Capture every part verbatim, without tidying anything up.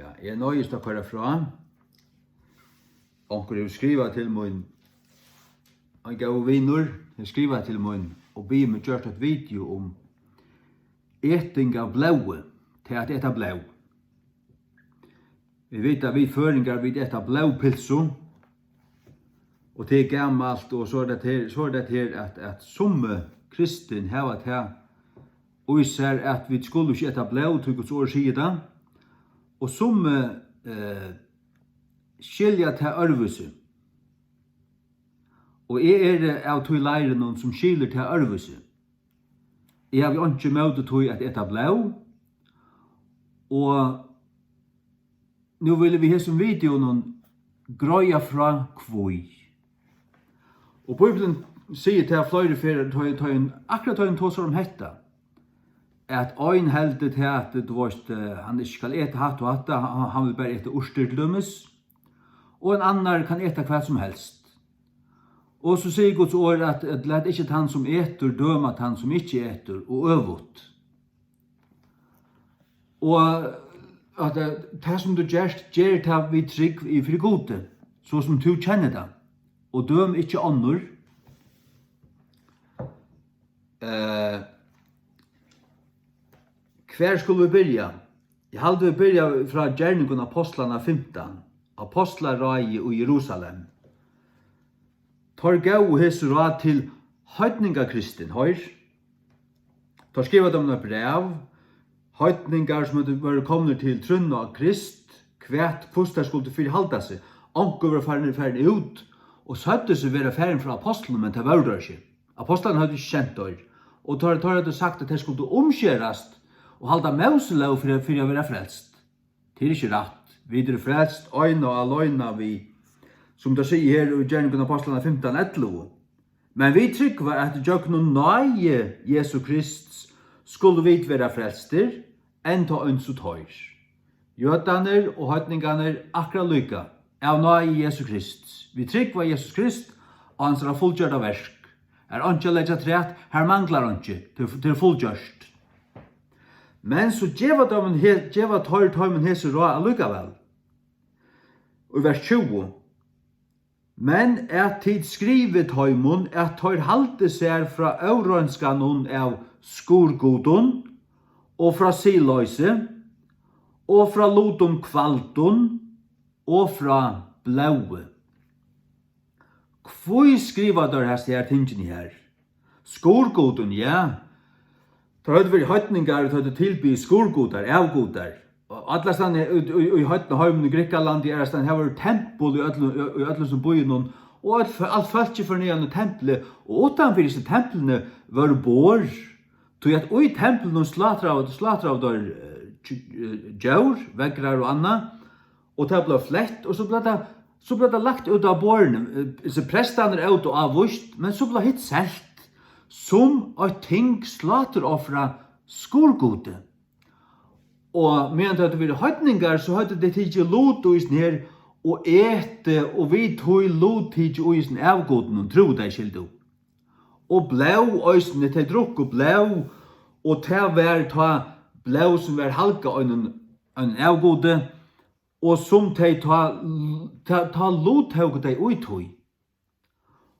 Ja, eg noyðist at koyra frá. Onkur hevur skrivað til mín, ein góður vinur hevur skrivað til mín og biðið meg gjørt eitt video um eting av blóði, tað at eta blóð. Vit vita, vit føroyingar, vit eta blóðpylsu, og tað er gamalt, og so er tað her, so er tað her, at, at summi kristin hava tað í sær, at vit skulu ikki eta blóð, tí Guds orð sigur tað, og summi, eh, skilja tað øðrvísi. Og eg eri av tí leirinum, sum skilur tað øðrvísi. Eg havi einki ímóti tí at eta blóð, og nú vil eg við hesum videounum greiða frá hví. Og Bíblian sigur tað fleiri ferðir, tá, tá, akkurát tá hon tosar um hetta, at ein heldur tað, at, tú veist, eh, hann ikki skal eta hatta og hatta, hann, hann vil bara eta urtir til dømis, og ein annar kann eta hvat sum helst. Og so sigur Guds orð, at, at lat ikki tann, sum etur, døma tann, sum ikki etur, og øvugt. Og at, eh, tað, sum tú gert, ger tað við trúgv í fyri Gudi, so sum tú kennir tað, og døm ikki onnur. Eh, hvar skulu vit byrja? Eg haldi, vit byrja frá Gerningum Ápostlanna fimtan, Ápostlaráðið í Jerusalem. Teir góvu hesi ráð til heidningakristin, hoyr. Teir skrivaðu teimum eitt bræv, heidningar, sum høvdu, vóru komnir til trúnna á Krist, hvat, hvussu teir skuldu fyrihalda seg. Onkur var farin, farin út og søgdu seg vera farin frá ápostlunum, men tað vóru teir ikki. Ápostlarnir høvdu ikki kent teir, og teir, teir høvdu sagt, at teir skuldu umskerast og halda Móselóg fyri, fyri at vera frelst. Tað er ikki rætt. Vit eru frelst eina og aleina við, sum tað sigur her í Gerningum Ápostlanna fimtan ellivu. Men vit trúgva, at gjøgnum náði Jesu Krists skulu vit vera frelstir, enntá eins og teir. Jødarnir og heidningarnir akkurát líka, av náði Jesu Krists. Vit trúgva Jesus Krist og hansara fullgjørda verk. Har einki at leggja afturat, har manglar einki, tað er, tað er fullgjørt. Men so geva teimum he-, geva teir teimum hesi ráð allíkavæl. Í vers tjúgu. Men at tit skrivi teimum, at teir haldi sær frá óreinskanum av skurðgudum og frá siðloysi og frá lutum kvaldum og frá blóði. Hví skriva teir hasi her tingini her? Skurðgudum, ja. Teir høvdu verið heidningar, og teir høvdu tilbiðið skurðgudar, avgudar. Og allastaðni í, í, í heidnu heiminum, í Grikkalandi, aðrastaðni, har vóru tempul í øllum, í, í øllum sum býunum, og øll, alt fólkið fór niðan í templið, og uttanfyri hesi templini vóru borð, tí at í templinum slátraðu, slátraðu teir, eh, dj-, eh, djór, veðrar og annað, og tað bleiv flett, og so bleiv tað, so bleiv tað lagt út á borðini. Eh, so prestarnir ótu ávíst, men so bleiv hitt selt sum eitt ting sláturoffrað skurðgudi. Og meðan tað høvdu verið heidningar, so høvdu tey tikið lut í hesum her og etið, og við tí lut tikið í hesum avgudunum, trúðu tey, skildu. Og blóð eisini, tey drukku blóð, og tað var tá blóð, sum var halgað einum, einum avgudi, og sum tey tá, tá, tá lut tóku tey í tí.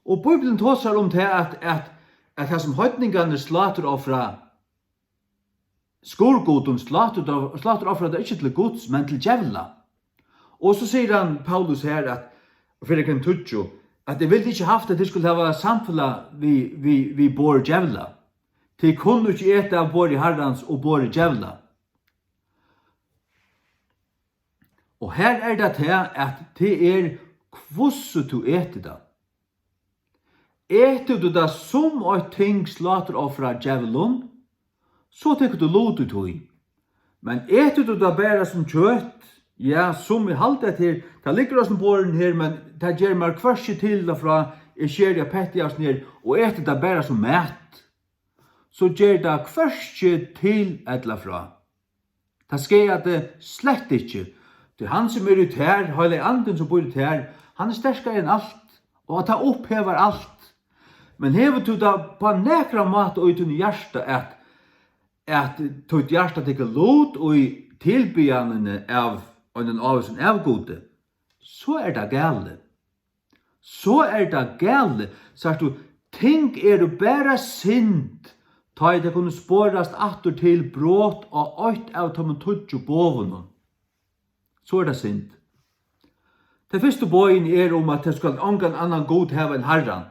Og Bíblian tosar um tað, at, at, at tað, sum heidningarnir sláturoffra skurðgudum, slátur-, sláturoffra tað ikki til Guds, men til djevla. Og so sigur hann, Paulus, her, at, fyri Korint tíggju, at: "Eg vildi ikki havt, at tit skuldu hava samfelag við, við, við borð djevla. Tit kunnu ikki eta av borði Harrans og borði djevla." Og her er tað tað, at tað er, hvussu tú etur tað. Etur tú tað sum eitt ting sláturoffrað djevlum, so tekur tú lut í tí. Men etur tú tað bara sum kjøt, ja, sum eg haldi, at her, tað liggur á hesum borðinum her, men tað ger mær hvørki til ella frá, eg skeri eitt petti av hesum her og eti tað bara sum mat, so ger tað hvørki til ella frá. Tað skaðar teg slett ikki, tí hann, sum er í tær, Heilagi Andin, sum býr í tær, hann er sterkari enn alt, og at tað upphævar alt. Men hevur tú tað á nakran máta í tínum hjarta, at, at títt hjarta tekur lut í tilbiðjanini av einum ávísum avgudi, so er tað galið. So er tað galið. Sært tú, ting eru bara synd, tá ið tey kunnu sporast aftur til brot á eitt av teimum tíggju boðunum. So er tað synd. Tey fyrstu boðini eru um, at tú skalt ongan annan gud hava enn Harran.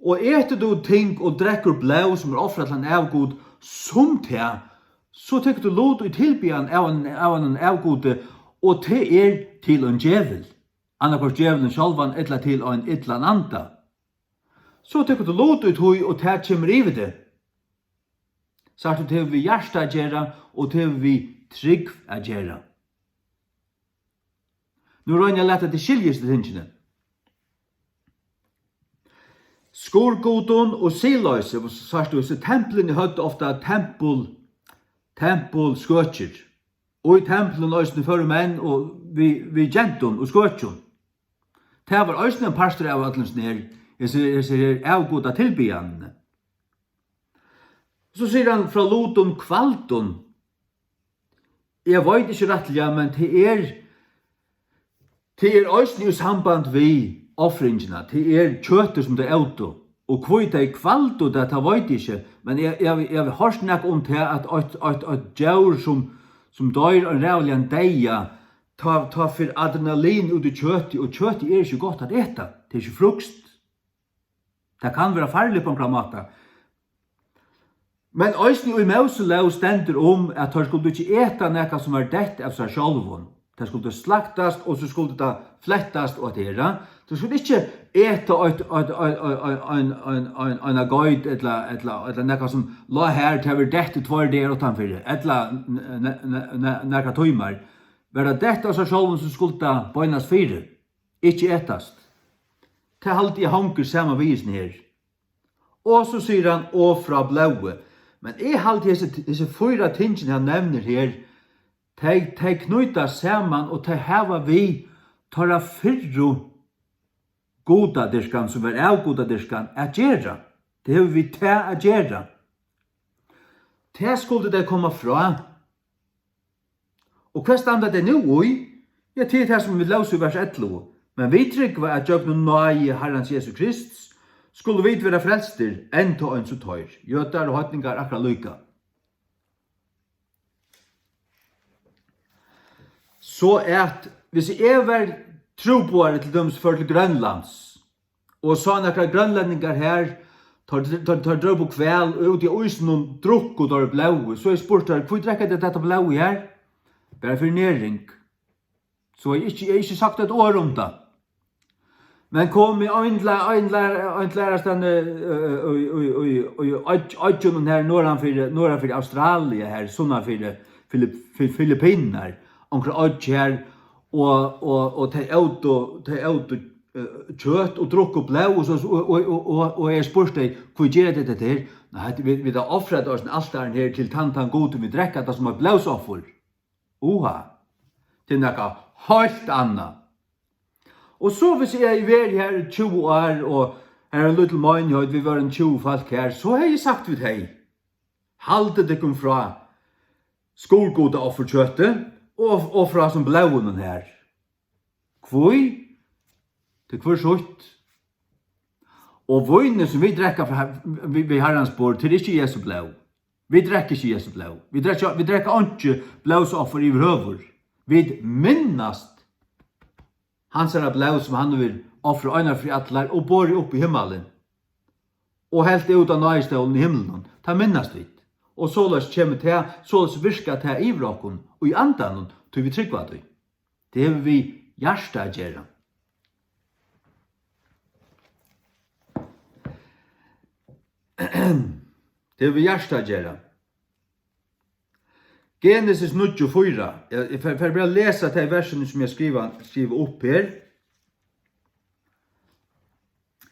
Og etur tú ting og drekkur blóð, sum er ofrað til ein avgud, sum tað, so tekur tú lut í tilbiðan av ein, av einum avgudi, og tað er til ein djevul, annaðhvørt djevulin sjálvan ella til ein illan anda. So tekur tú lut í tí, og tað kemur yvir teg. Sært tú, tað hevur við hjarta at gera, og tað hevur við trúgv at gera. Nú royni eg at lata teg skilja hesi tingini. Skurðgudum og siðloysi, sært tú, hesi templini høvdu ofta tempul, tempulskøkjur. Og í templum eisini fóru menn og við, við gentum og skøkjum. Tað var eisini ein partur av øllum hesum her, hesi, hesi her avgudatilbiðjanini. So sigur hann frá lutum kvaldum. Eg veit ikki rættiliga, men tað er, tað er eisini í samband við ofringina. Tað er kjøtið, sum tey ótu. Og hví tey kvaldu tað, tað veit eg ikki. Men eg, eg, eg havi hoyrt nakað um tað, at eitt, eitt, eitt djór, sum, sum doyr ein ræðuligan deyða, tá, tá fer adrenalin út í kjøtið, og kjøtið er ikki gott at eta. Tað er ikki frískt. Tað kann vera farligt á onkran máta. Men eisini í Móselóg stendur um, at teir skuldu ikki eta nakað, sum var deytt av sær sjálvum. Tað skuldi slaktast, og so skuldi tað flettast og hatta her. Tú skuldi ikki eta eitt, eitt, ein, ein, ein, ein, ein, eina geit ella, ella, ella nakað, sum lá har, tað var deytt í tveir dagar uttanfyri, ella n-, n-, n-, n-, nakrar tímar. Var tað deytt av sær sjálvum, so skuldi tað beinast fyri, ikki etast. Tað haldi eg hongur saman við hesum her. Og so sigur hann, "Og frá blóði." Men eg haldi, hesi, hesi fýra tingini, hann nevnir her, tey, tey knýta saman, og tey hava við teirra fyrru gudadyrkan, sum var avgudadyrkan, at gera. Tað hevur við tað at gera. Tað skuldu tey koma frá. Og hvat standa tey nú í? Ja, tað er tað, sum vit lósu í vers ellivu. Men vit trúgva, at gjøgnum náði Harrans Jesu Krists skulu vit vera frelstir, enntá eins og teir, jødar og heidningar, akkurát líka. So at, hvis eg var trúboðari, til dømis fór til Grønlands, og sá nakrar grønlendingar har, teir, teir, teir drópu hval, og úti á ísinum drukku teir blóðið. So eg spurdi teir, "Hví drekka tit hetta blóðið her?" "Bara fyri næring." So eg ikki, eg ikki sagt eitt orð um tað. Men kom ein lær-, ein lær-, ein lærastani, eh, í, í, í, í oygg-, oyggjunum her norðanfyri, norðanfyri Australia, her sunnanfyri Filip-, Fi-, Filippinarnar, onkra oygg her, og, og, og tey ótu, tey ótu, eh, kjøt og drukku blóð, og so, og, og eg spurdi tey, "Hví gera tit hetta her?" "Nei, hetta, vit, vit hava ofrað tað á altarin her til tann, tann gudin, vit drekka tað sum eitt blóðsoffur." Uha, tað er nakað heilt annað. Og so, hvis eg hevði verið her í tjúgu ár, og her er ein lítil meinigheit, vit vóru ein tjúgu fólk her, so hevði eg sagt við tey, "Haldið tykkum frá skurðgudaofferkjøti og, og frá sum blóðinum her." Hví? Til hvør sítt. Og vínið, sum vit drekka frá, við, við Harrans borð, tað er ikki Jesu blóð. Vit drekka ikki Jesu blóð. Vit drekka, vit drekka einki blóðsoffur yvirhøvur. Vit minnast hansara blóð, sum hann hevur ofrað einar fyri allar og borið upp í himmalin og helt út á náðistólin í himlinum. Tað minnast vit. Og soleiðis kemur tað, soleiðis virkar tað yvir okkum í andanum, tí vit trúgva tí. Tað hevur við hjarta at gera. Tað hevur við hjarta at gera. Genesis níggju fýra. Eg, eg fer, fer bara at lesa tey versini, sum eg skriva, skriva upp her.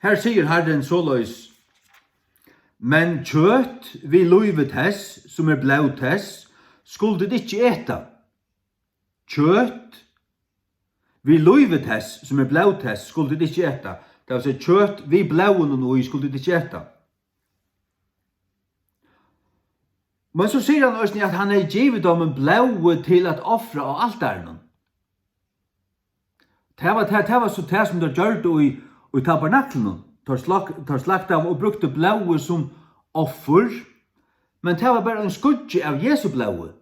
Her sigur Harrin soleiðis: "Men kjøt við lívi tess, sum er blóð tess, skuldu tit ikki eta." Kjøt við lívi tess, sum er blóð tess, skuldu tit ikki eta. Tað vil siga, kjøt við blóðinum í skuldu tit ikki eta. Men so sigur hann eisini, at hann hevði givið teimum blóðið til at ofra á altarinum. Tað var tað, tað var so tað, sum teir gjørdu í, í tabernaklinum. Teir slak-, teir slaktaðu og brúktu blóðið sum offur, men tað var bara ein skuggi av Jesu blóði.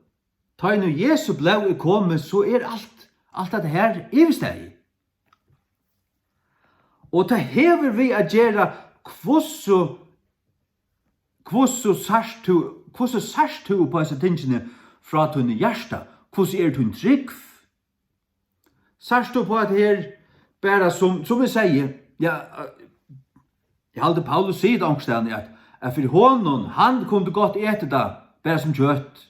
Tá ið nú Jesu blóð er komið, so er alt, alt hetta her yvirstaðið. Og tað hevur við at gera, hvussu, hvussu sært tú, hvussu sært tú upp á hesi tingini frá tínum hjarta? Hvussu er tín trúgv? Sært tú upp á hetta her bara sum, sum eg segði, ja, eg haldi, Paulus sigur tað onkustaðni, at, at fyri honum, hann kundi gott etið tað bara sum kjøt.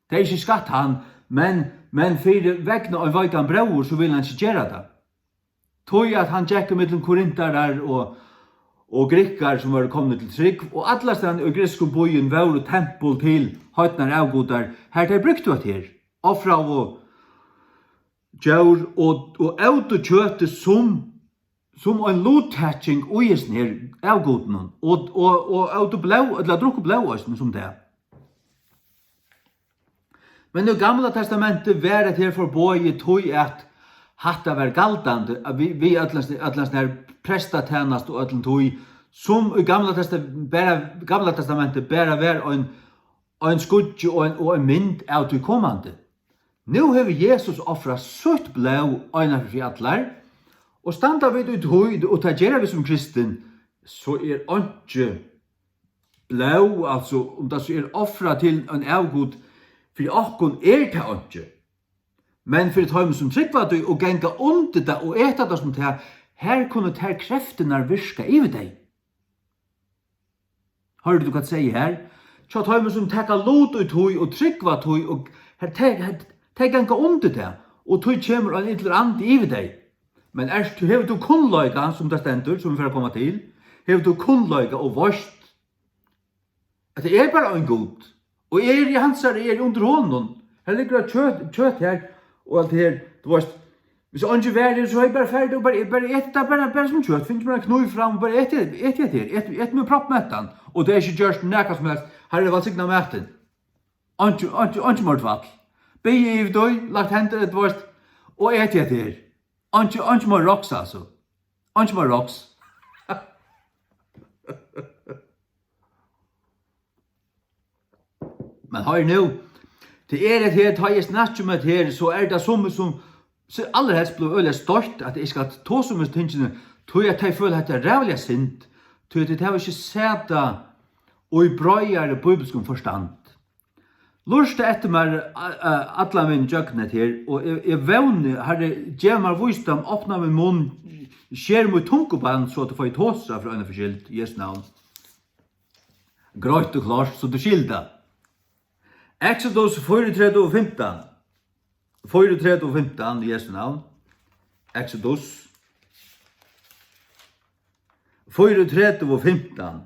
Tað er ikki skatt hann, men, men fyri vegna ein veikan bróður, so vil hann ikki gera tað. Tí at hann gekk ímillum korintarar og, og grikkar, sum vóru komnir til trúgv, og allastaðni í grikskum býum vóru tempul til heidnar avgudar, har tey brúktu hetta her, ofraðu djór og, og ótu kjøtið sum, sum ein luttaking í hesum her avgudunum, og, og, og ótu blóð, ella drukku blóð eisini sum tað. Men í Gamla Testamenti var hetta her forboðið, tí at hatta var galdandi, at við, við øllum, øllum her prestatænastu og øllum tí, sum í Gamla Testa-, bara, Gamla Testamenti bara var ein, ein skuggi og ein, og ein mynd av tí komandi. Nú hevur Jesus ofrað sítt blóð eina ferð fyri allar, og standa vit í tí, og tað gera vit sum kristin, so er einki blóð, altso, um tað so er ofrað til ein avgud, fyri okkum er tað einki. Men fyri teimum, sum trúgva tí og ganga undir tað og eta tað sum tað, har kunnu tær kreftirnar virka yvir tey. Hoyrdi tú, hvat eg segði her? Hjá teimum, sum taka lut í tí og trúgva tí, og her, tey, her, tey ganga undir tað, og tí kemur ein illur andi yvir tey. Men ert, hevur tú kunnleika, sum tað stendur, sum vit fara at koma til, hevur tú kunnleika og veitst, at tað er bara ein Gud, og eg eri hansara, eg eri undir honum. Her liggur eitt kjøt, kjøt her, og alt det her, tú veitst, hvis eingin var her, so hevði eg bara farið og bara, bara etið tað, bara, bara sum kjøt, fingið mær ein knív fram og bara etið, etið hetta her, etið, etið meg proppmettan, og tað er ikki gjørt nakað sum helst, Harri vælsigna matin. Einki, einki, einki meir tvall. Biðið yvir tí, lagt hendur, tú veitst, og etið hetta her. Einki, einki meir roks, altso. Einki meir roks. Men hoyr nú, tað er hetta her, tá eg snakki um hetta her, so er tað summi, sum, so allarhelst blíva øgiliga stoytt, at eg skal tosa um hesi tingini, tí at tey føla, at tað er ræðuliga synd, tí at tey hava ikki sæð tað í breiðari bíbilskum forstand. Lurta eftir mær, a, a, allan vegin gjøgnum hetta her, og eg, eg vóni, Harri, gev mær vísdóm, opna mín munn, sker mítt tunguband, so at eg fái tosað fyri eina ferð skyld, í Jesu navn. Greitt og klárt, so tú skilur tað. Exodus fýraogtretivu og fimtan. Fýraogtretivu og fimtan, í Jesu navn. Exodus fýraogtretivu og fimtan.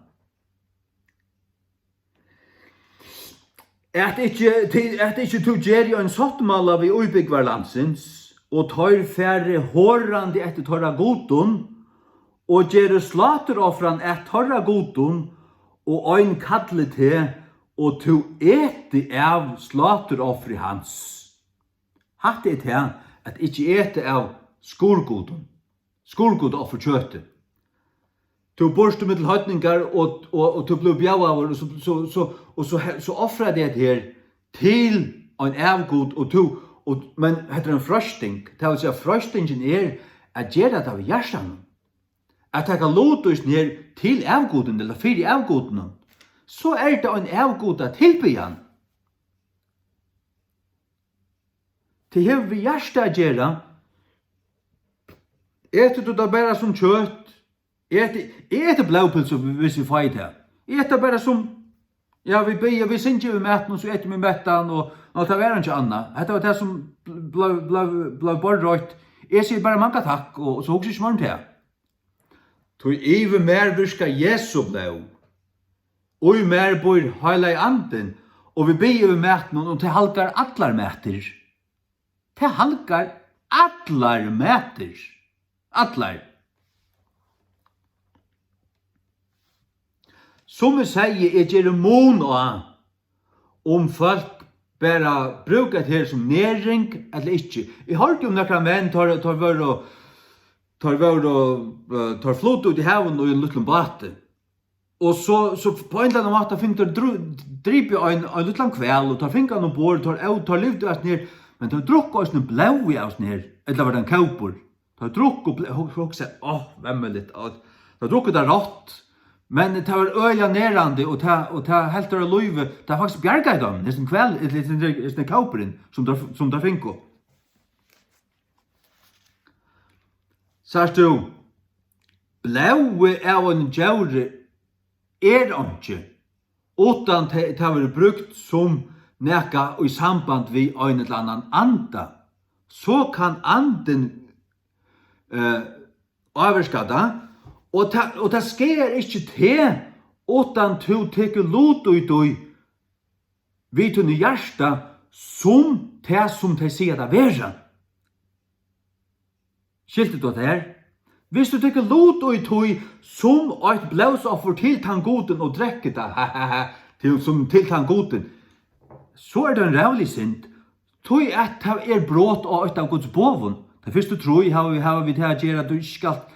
At ikki, til, at ikki tú geri ein sáttmála við íbúgvar landsins, og teir fari horandi eftir teirra gudum, og geri sláturoffran at teirra gudum, og ein kalli teg, og tú eti av sláturoffri hans. Hatta er tað, at ikki eta av skurðgudum, skurðgudaoffurkjøti. Tú býrt millum heidningar, og, og, og tú blívur bjóðaður, og so, so, so, og so, he-, so ofrar tey hetta her til ein avgud, og tú, og, men hetta er ein freisting, tað vil siga, freistingin er at gera tað við hjartanum, at taka lut í hesum her til avgudin, ella fyri avgudinum, so er tað ein avgudatilbiðjan. Tað hevur við hjartað at gera. Etur tú tað bara sum kjøt? Eg eti, eg eti blóðpylsu, hvis eg fái tað. Eg eti tað bara sum, ja, vit biðja, vit syngja við matin, og so eti eg meg mettan, og, og tað var einki annað. Hetta var tað, sum bleiv, bleiv, bleiv borðreitt. Eg sigi bara manga takk, og, og so hugsi eg ikki meira um tað. Tí yvir mær virkar Jesu blóð. Í mær býr Heilagi Andin, og vit biðja yvir matinum, og tað halgar allar matir. Tað halgar allar matir. Allar. Sum eg segði, eg geri mun á, um fólk bara brúka hetta her sum næring ella ikki. Eg hoyrdi um nakrar menn, teir, teir vóru, teir vóru, eh, teir fluttu út í havinum í einum lítlum báti. Og so, so á ein ella annan máta fingu teir dru-, dripið ein, ein lítlan hval, og teir fingu hann umborð, teir, ó, teir livdu av hesum her, men teir drukku eisini blóðið av hesum her, ella var tað ein kópur? Teir drukku ble-, hu-, hugsaðu, ó, vemmiligt, ó, teir drukku tað rátt, men tað var øgiliga nærandi, og tað, og tað helt teirra í lívi, tað faktiskt bjargaði teimum, hesin hval-, hesin, hesin kópurin, sum teir, sum teir fingu. Sært tú, blóðið av einum djóri er einki, uttan tað, tað verður brúkt sum nakað í samband við ein ella annan anda, so kann andin, eh, ávirka tað, og tað, og tað skaðar ikki teg, uttan tú tekur lut í tí við tínum hjarta sum tað, sum tey siga tað vera. Skilti tú tað her? Viss tú tekur lut í tí sum eitt blóðsoffur til tann gudin og drekkur tað, ha, ha, ha, til, sum til tann gudin, so er tað ein ræðulig synd, tí at tað er brot á eitt av Guds boðum. Tey fyrstu trý hava, hava vit her at gera, at tú ikki skalt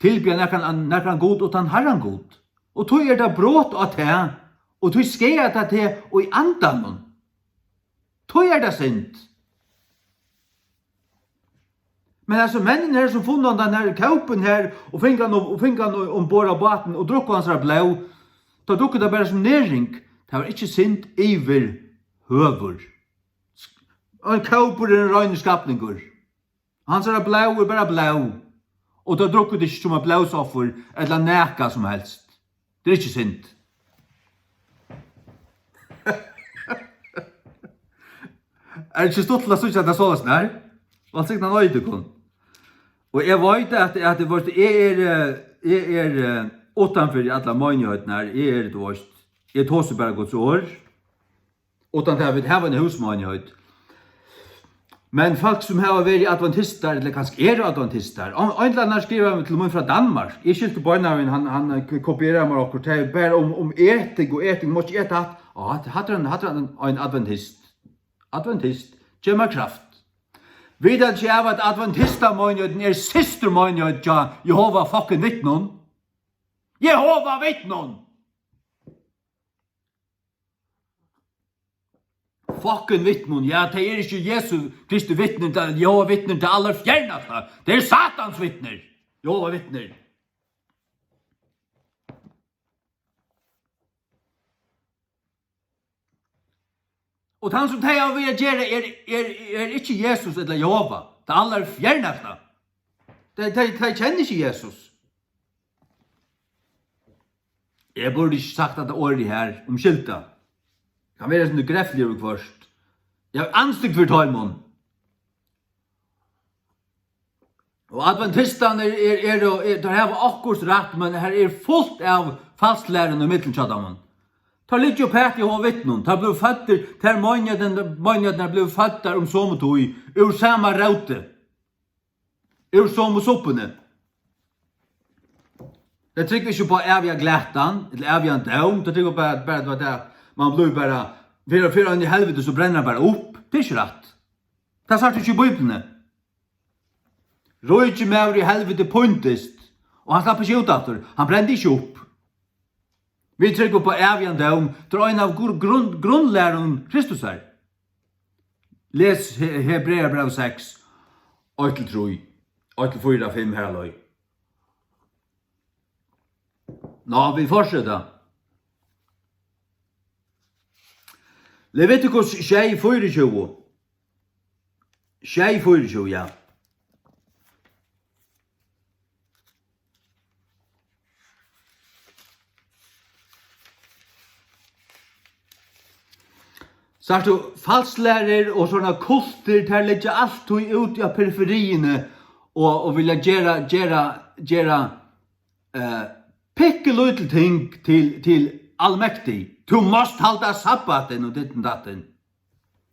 tilbiðja nakran, nakran gud uttan Harran Gud. Og tí er tað brot á tað, og tí skaðar tað teg í andanum. Tí er tað synd. Men hasir menninir her, sum funnu handan her kópin her, og fingu hann um, og fingu hann um, umborð á bátin og drukku hansara blóð, teir drukku tað bara sum næring. Tað var ikki synd yvirhøvur. Ein kópur er ein reinur skapningur. Hansara blóð er bara blóð. Og teir drukku tað ikki sum eitt blóðsoffur ella nakað sum helst. Tað er ikki synd. Er ikki stuttligt at síggja hetta soleiðis her? Vælsignaðan eydukun. Og eg veit at, at, veitst tú, eg eri, eh, eg eri, eh, uttanfyri allar meinigheitirnar. Eg eri, tú veitst, eg tosi bara Guds orð. Uttan tað, vit hava eina húsmeinigheit. Men fólk, sum hava verið adventistar, ella kanska eru adventistar. Ein, ein ella annar skrivaði til mín frá Danmark. Eg skilti beinanvegin, hann, hann, eh, kopierað mær okkurt. Tað er bara um, um eting og eting. Má ikki eta hatta. Á, hatta, hatta er ein, hatta er ein, ein adventist. Adventist. Ger mær kraft. Vita tit av, at adventistameinighetin er systurmeinigheit hjá Jehova fucking Vitnum? Jehova Vitnum! Fucking Vitnum, ja, tey eru ikki Jesu Kristi vitnir, tað er Jehova Vitnir, tað allarfjernasta. Tað er Satans vitnir. Jehova Vitnir. Og tann, sum tey hava við at gera, er, er, er ikki Jesus ella Jehova. Tað allarfjernasta. Tey, tey, tey kenna ikki Jesus. Eg burdi ikki sagt hatta orðið her, umskylda. Kann vera eitt sindur grefligur viðhvørt. Eg havi andstygd fyri teimum. Og adventistarnir er, er, er, er, teir hava okkurt rætt, men her er fult av falsklærum í millum hjá teimum. Teir liggja uppat í Jehova Vitnum. Teir blivu føddir, tær meinigheitirnar, meinigheitirnar blivu føddar um somu tíð, úr sama róti, úr somu suppuni. Tey trúgva ikki upp á æviga glatan, ella ævigan dóm, tey trúgva bara, bara, bara tað, man blívur bara, fer, fer ein í helviti, so brennur hann bara upp. Tað er ikki rætt. Tað sært tú ikki í Bíbliuni. Ríki maður í helviti píndist, og hann slapp ikki út aftur. Hann brendi ikki upp. Vit trúgva upp á ævigan dóm. Tað er ein av gru-, grunn-, grundlærum Kristusar. Les He-, Hebrearabræv seks, eitt til trý, eitt til fýra, fimm, har leið. Ná, vit fortseta. Levitikus sjey fýraogtjúgu. Sjey fýraogtjúgu, ja. Sært tú, falsklærir og sovorðnar kultir, tær liggja altíð úti á periferiini og, og vilja gera, gera, gera, eh, pikkulítil ting til, til almektig. Tú mást halda sabbatin og ditten datten.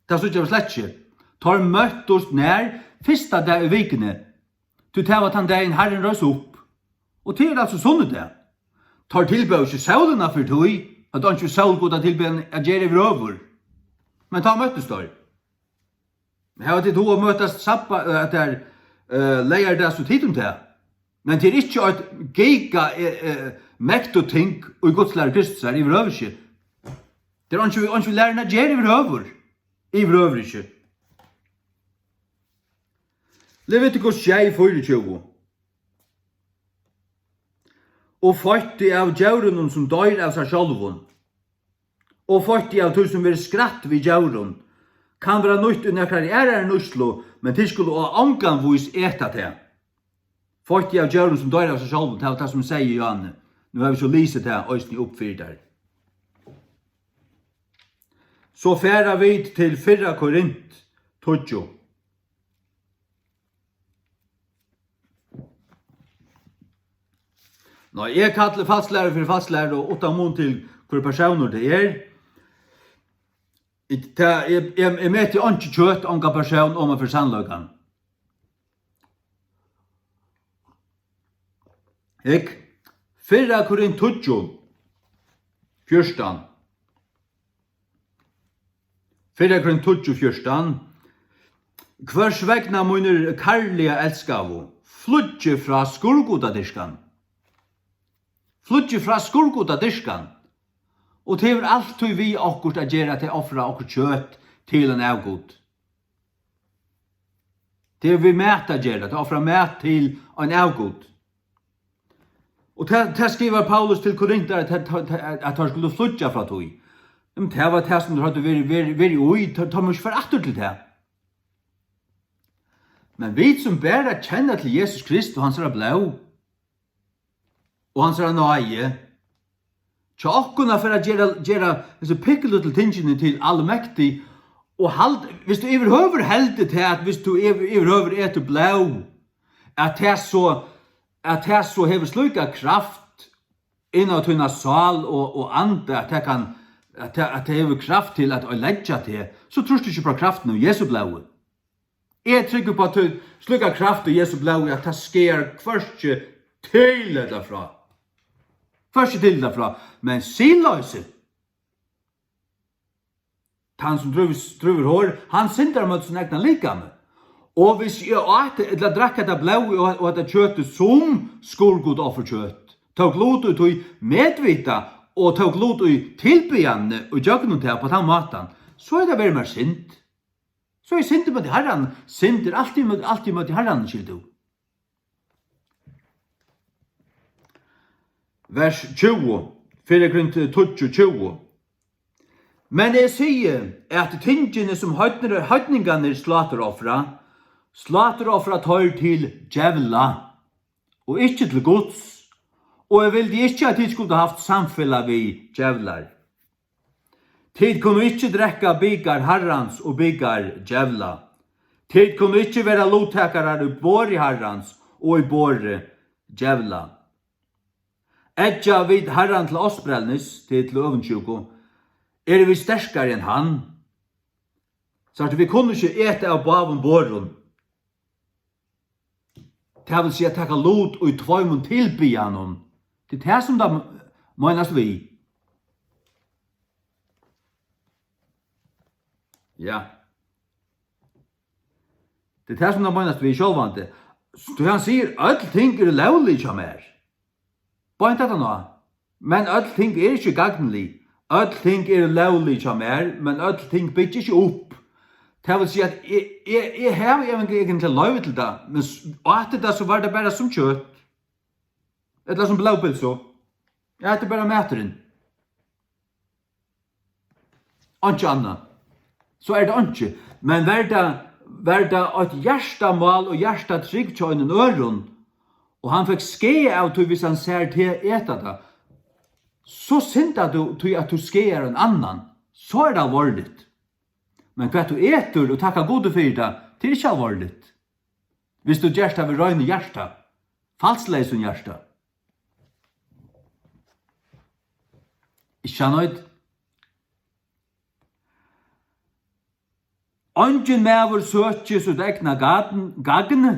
Tað síggja vit slett ikki. Teir møttust nær? Fyrsta dag í vikuni. Tí tað var tann dagin Harrin reis upp. Og tað er altso sunnudag. Teir tilbóðu ikki sólina fyri tí, at einki sólgud at tilbiðja at gera yvirhøvur. Men tá møttust teir. Hava tit hug at møtast sabba-, eh, at tær, eh, leygardags og tit um tað? Men tað er ikki eitt giga, eh, eh, mektugt ting í Guds læru Kristus er yvirhøvur ikki. Tað er eingin, eingin lærin at gera yvirhøvur. Yvirhøvur ikki. Leviticus sjey fýraogtjúgu. Og feitti av djórunum, sum doyr av sær sjálvum, og feitti av tí, sum verður skrætt við djórum, kann verða nýtt í nakrari aðrari nýtslu, men tit skulu á ongan vís eta tað. Feitti av djórum, sum doyr av sær sjálvum, tað var tað, sum segði Johanne. Nú havi eg so lisið tað eisini upp fyri tær. So fara vit til fyrra Korint tíggju. Nei, eg kalli falsklæru fyri falsklæru, uttan mun til, hvør persónur tað er. Eg, tað, eg, eg, eg meti einki kjøt, ongan persón, oman fyri sannleikan. Hygg, fyrra Korint tíggju, fjúrtan. Fyrra Korint tíggju fjúrtan. Hvørs vegna, mínir kærliga elskaðu, flýggið frá skurðgudadyrkan. Flýggið frá skurðgudadyrkan. Og tað hevur altíð við okkurt at gera, at tey ofra okkurt kjøt til ein avgud. Tað hevur við mat at gera, at ofra mat til ein avgud. Og tað, tað skrivar Paulus til Korintar, at, at, at, at teir skuldu flýggja frá tí. Men tað var tað, sum teir høvdu verið, verið, verið í, teir, teir mugu ikki fara aftur til tað. Men vit, sum bara kenna til Jesus Krist og hansara blóð, og hansara náði, hjá okkum at fara at gera, gera hesi pikkulítlu tingini til almektig, og hald, viss tú yvirhøvur heldur tað, at viss tú yvir, yvirhøvur etur blóð, at tað so, at tað so hevur slíka kraft inn á tína sál og, og anda, at tað kann, at tað, at tað hevur kraft til at oyðileggja teg, so trýrt tú ikki upp á kraftina í Jesu blóði. Eg trúgvi upp á tí, slíka kraft í Jesu blóði, at tað skaðar hvørki til ella frá. Hvørki til ella frá, men siðloysi. Tann, sum drívur, drívur hor, hann syndar móti sínum egna likami. Og hvis eg át ella drakk hetta blóðið og, og hetta kjøtið sum skurðgudofferkjøt, tók lut í tí medvita og tók lut í tilbiðjanini og gjøgnum tað á tann mátan, so er tað verið mær synd. So er synd ímóti Harran, synd er altíð ímóti, altíð ímóti Harran, skilur tú. Vers tjúgu, fyrra Korint tíggju tjúgu. Men eg sigi, at tingini, sum heidnir, heidningarnir sláturofra, sláturofra teir til djevla, og ikki til Guds, og eg vildi ikki, at tit skuldu havt samfelag við djevlar. Tit kunnu ikki drekka bikar Harrans og bikar djevla. Tit kunnu ikki vera luttakarar í borði Harrans og í borði djevla. Eggja vit Harran til ástbrelnis, tað er til øvundsjúku, eru vit sterkari enn hann? Sært tú, vit kunnu ikki eta av báðum borðum. Tað vil siga, taka lut í tveimum tilbiðjanum. Tað er tað, sum tað meinast við. Ja. Tað er tað, sum tað meinast við sjálvandi. Tí hann sigur, øll ting eru lóglig hjá mær. Beint aftan á. Men øll ting eru ikki gagnlig. Øll ting eru lóglig hjá mær, men øll ting byggja ikki upp. Tað vil siga, at eg, eg, eg havi ev-, eigentliga loyvi til tað, men s-, át eg tað, so var tað bara sum kjøt. Ella sum blóðpylsu. Ja, hetta er bara maturin. Einki annað. So er tað einki. Men var tað, var tað eitt hjartamál og hjartatrygd hjá einum øðrum, og hann fekk skaða av tí, viss hann sær teg eta tað, so syndar tú, tí at tú skaðar ein annan. So er tað alvorligt. Men hvat tú etur og takkar Gudi fyri tað, tað er ikki alvorligt. Viss tú gert tað við reinum hjarta, falsleysum hjarta. Ikki sannheit? Eingin maður søkir sítt egna gagn, gagn,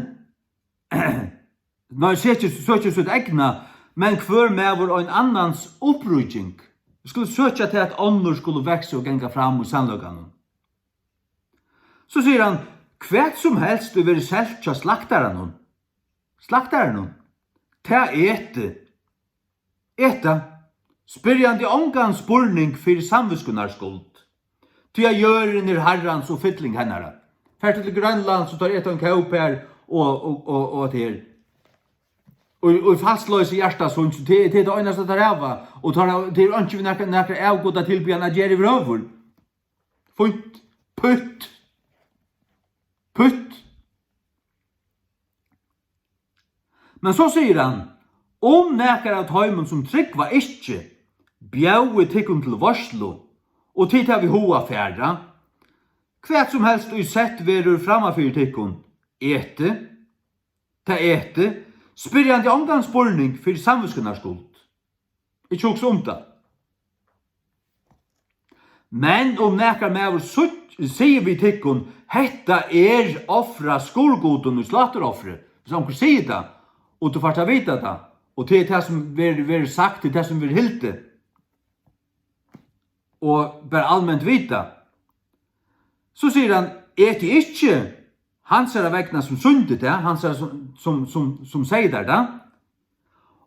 nei, søkir, søkir sítt egna, men hvør maður ein annans uppríking. Skulu søkja tað, at onnur skulu vaksa og ganga fram í sannleikanum. So sigur hann: "Hvat sum helst, tú verður selt hjá slaktaranum." Slaktaranum. Tað etið. Eta. Spyrjandi ongan spurning fyri samvitskunnar skuld. Tí at jørðin er Harrans og fylling hennara. Fert tú til Grønland, so teir eta ein kóp her og, og, og, og at her. Og, og í falsloysi hjarta síns, so tað, tað er tað einasta, teir hava. Og teir, tað er einki við nakra, nakra avgudatilbiðjan at gera yvirhøvur. Fínt. Putt. Putt. Men so sigur hann: "Um nakar av teimum, sum trúgva ikki, bjóði tykkum til veitslu, og tit hava hug at fara, hvat sum helst, ið sett verður framman fyri tykkum, etið, tað etið, spyrjandi ongan spurning fyri samvitskunnar skuld." Ikki hugsa um tað. Men um nakar maður sígg-, sigur við tykkum: "Hetta er ofrað skurðgudum í sláturoffri." Hvis onkur sigur tað, og tú fært at vita tað, og tað er tað, sum ver-, verður sagt, tað er tað, sum verður hildið, og bara alment vita, so sigur hann: "Etið ikki hansara vegna, sum sýndi tað", hansara, sum, sum, sum, sum segði tær tað,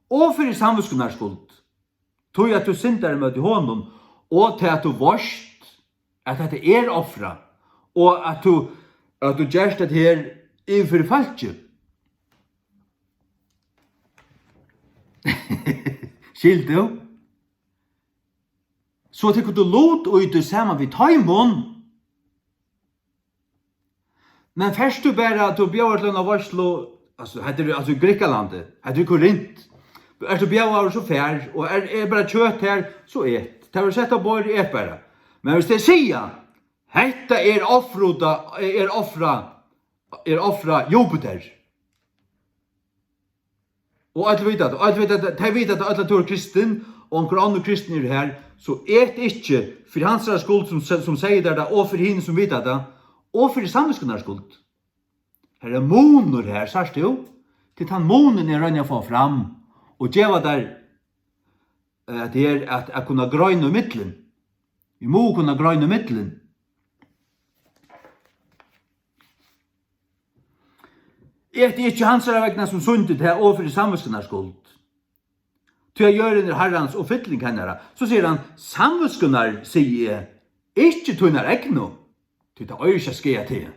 "og fyri samvitskunnar skuld, tí at tú syndar ímóti honum, og tað at tú veitst, at hetta er ofrað, og at tú, at tú gert hetta her yvir fyri fólki." Skilur tú? So tykkur tú lut í tí saman við teimum. Men fert tú bara, tú bjóðar til eina veitslu, altso, hetta er, altso, í Grikkalandi, hetta er í Korint. Ert tú bjóðaður, so far, og er, er bara kjøt her, so et. Tað verður sett á borðið, et bara. Men hvis tey siga: "Hetta er ofruda, er ofra, er ofra Jupiter." Og øll vita tað, øll vita tað, tey vita tað, øll, at tú ert kristin, og onkur onnur kristin eru her, so et ikki fyri hansara skuld, sum se-, sum segði tær tað, og fyri hini, sum vita tað, og fyri samvitskunnar skuld. Her er munur her, sært tú? Tað er tann munin, eg royni at fáa fram, og geva tær, eh, at tað er at, at kunna greina ímillum. Vit mugu kunna greina ímillum. Etið ikki hansara vegna, sum sýndi tað, og fyri samvitskunnar skuld. Tí at jørðin er Harrans og fylling hennara. So sigur hann: "Samvitskunnar, sigi eg, ikki tínar egnu, tí tað eigur ikki at skaða teg.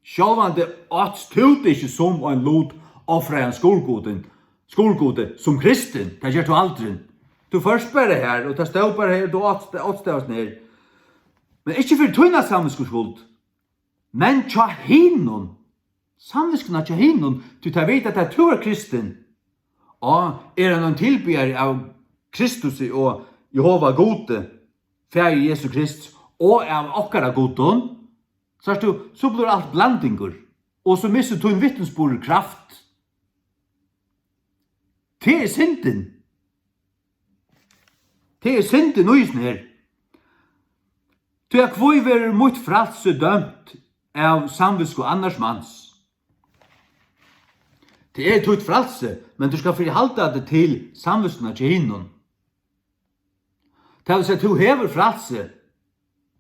Sjálvandi átst tú tað ikki sum ein lut ofraðan skurðgudin, skurðgudi, sum kristin, tað gert tú aldrin. Tú fórt bara her, og tað stóð bara her, tú átst, átst tað her. Men ikki fyri tína samvitsku skuld, men hjá hinum, samvitskuna hjá hinum, tí tey vita, at tú ert kristin. Og er hann ein tilbiðari av Kristusi og Jehova Gudi, Faðir Jesu Krists, og av okkara gudum, sært tú, so blívur alt blandingur, og so missir tín vitnisburður kraft." Tað er syndin. Tað er syndin í hesum her. Tí at hví verður mítt frælsi dømt av samvitsku annars mans? Tað er títt frælsi, men tú skalt fyri halda teg til samvitskuna hjá hinum. Tað vil siga, tú hevur frælsi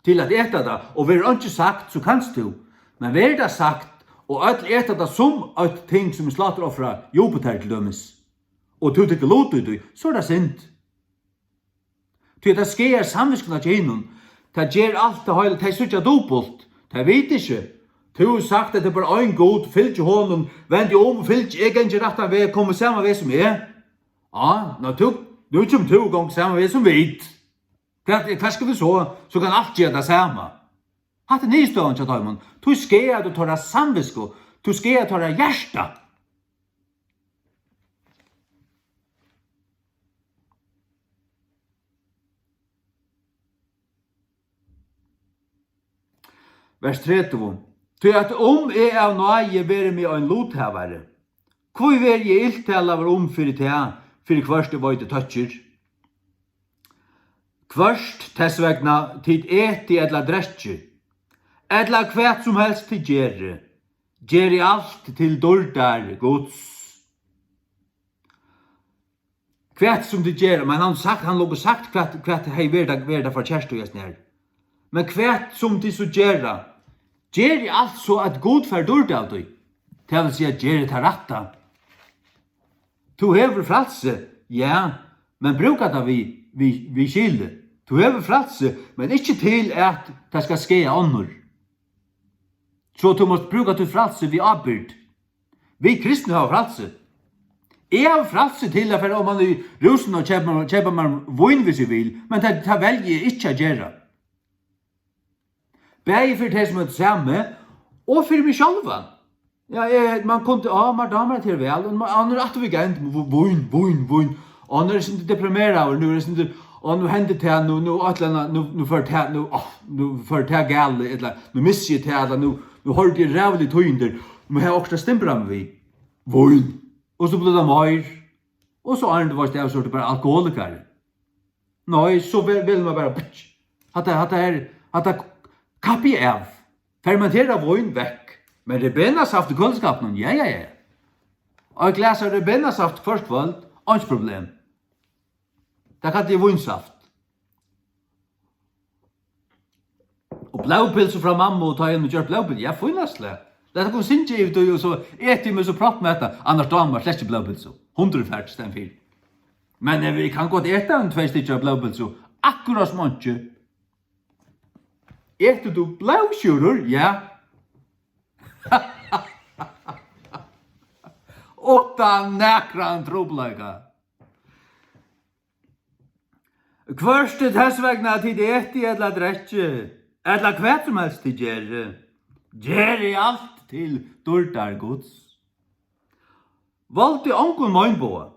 til at eta tað, og verður einki sagt, so kanst tú. Men verður tað sagt, og øll eta tað sum eitt ting, sum er sláturofrað Jupiter til dømis, og tú tekur lut í tí, so er tað synd. Tí at tað skaðar samvitskuna hjá hinum. Tað ger alt tað heila, tey síggja dupult. Tey vita ikki. Tú hevur sagt, at tað er bara ein Gud, fylg honum, vend teg um, fylg, eg gangi rættan veg, kom sama veg sum eg. Ja, ná tú, nú kemur tú og gongur sama veg sum vit. Hvat, hvat skal vit so? So kann alt gera tað sama. Hatta er niðurstøðan hjá teimum. Tú skaðar, tú teirra samvitsku, tú skaðar teirra hjarta. Vers tretivu. Tí at um eg av náði verði meg ein luthavari, hví verði eg illtalaður um fyri tað, fyri hvørt eg veiti tøkkir? Hvørt tess vegna tit etið ella drekkið, ella hvat sum helst tit gerið, gerið alt til dýrdar Guds. Hvat sum tit gera, men hann sagt, hann longu sagt, hvat, hvat hevði verið, verið tað forkert í hesum her. Men hvat sum tit so gera, Ger eg alt so, at Gud fær dýrd av tí? Tað vil siga, ger eg tað rætta? Tú hevur frælsi, ja, men brúka tað við, við, við skili. Tú hevur frælsi, men ikki til, at tað skal skaða onnur. So tú mást brúka títt frælsi við ábyrgd. Vit kristnu hava frælsi. Eg havi frælsi til at fara oman í Rúsuna og keypa, keypa mær vín, hvis eg vil, men tað, tað velji eg ikki at gera. Bæði fyri tey, sum høvdu sæð meg, og fyri meg sjálvan. Ja, eg, man kundi, á, mær dámar tað væl, og man, hann er aftur við gænd, vín, vín, vín. Og hann er sindur deprimeraður, nú er sindur, og nú hendir tað, nú, nú, ætla, nú, nú fer tað, nú, á, nú fer tað galið, ella nú missi eg tað, ella nú, nú hoyrdi eg ræðulig tíðindi, nú havi eg okkurt at stimbra meg við. Vín. Og so blívur tað meir. Og so áðrenn tú veitst av, so ert tú bara alkoholikari. Nei, so vel, vel man bara, putsch. Hatta, hatta er, hatta kappi eg av. Fermenterað vín, vekk. Men ribenasaft í køliskápinum, ja, ja, ja. Og eitt glas av ribenasaft hvørt kvøld, einki problem. Tað kalli eg vínsaft. Og blóðpylsu frá mammu, og tá eg nú gjørt blóðpylsu, ja, fínasta slag. Lat okkum syngja yvir tí, og so eti eg meg so proppmetta, annars dámar slett ikki blóðpylsu. Hundurin fær í staðin fyri. Men eg, eg kann gott eta ein tvey stykkir av blóðpylsu, akkurát sum einki. Etur tú blóðskjúrur? Ja. Uttan nakran trupulleika. Hvørki tess vegna, at tit etið ella drekkið, ella hvat sum helst tit gerið, gerið alt til dýrdar Guds. Voldið ongum meinboga,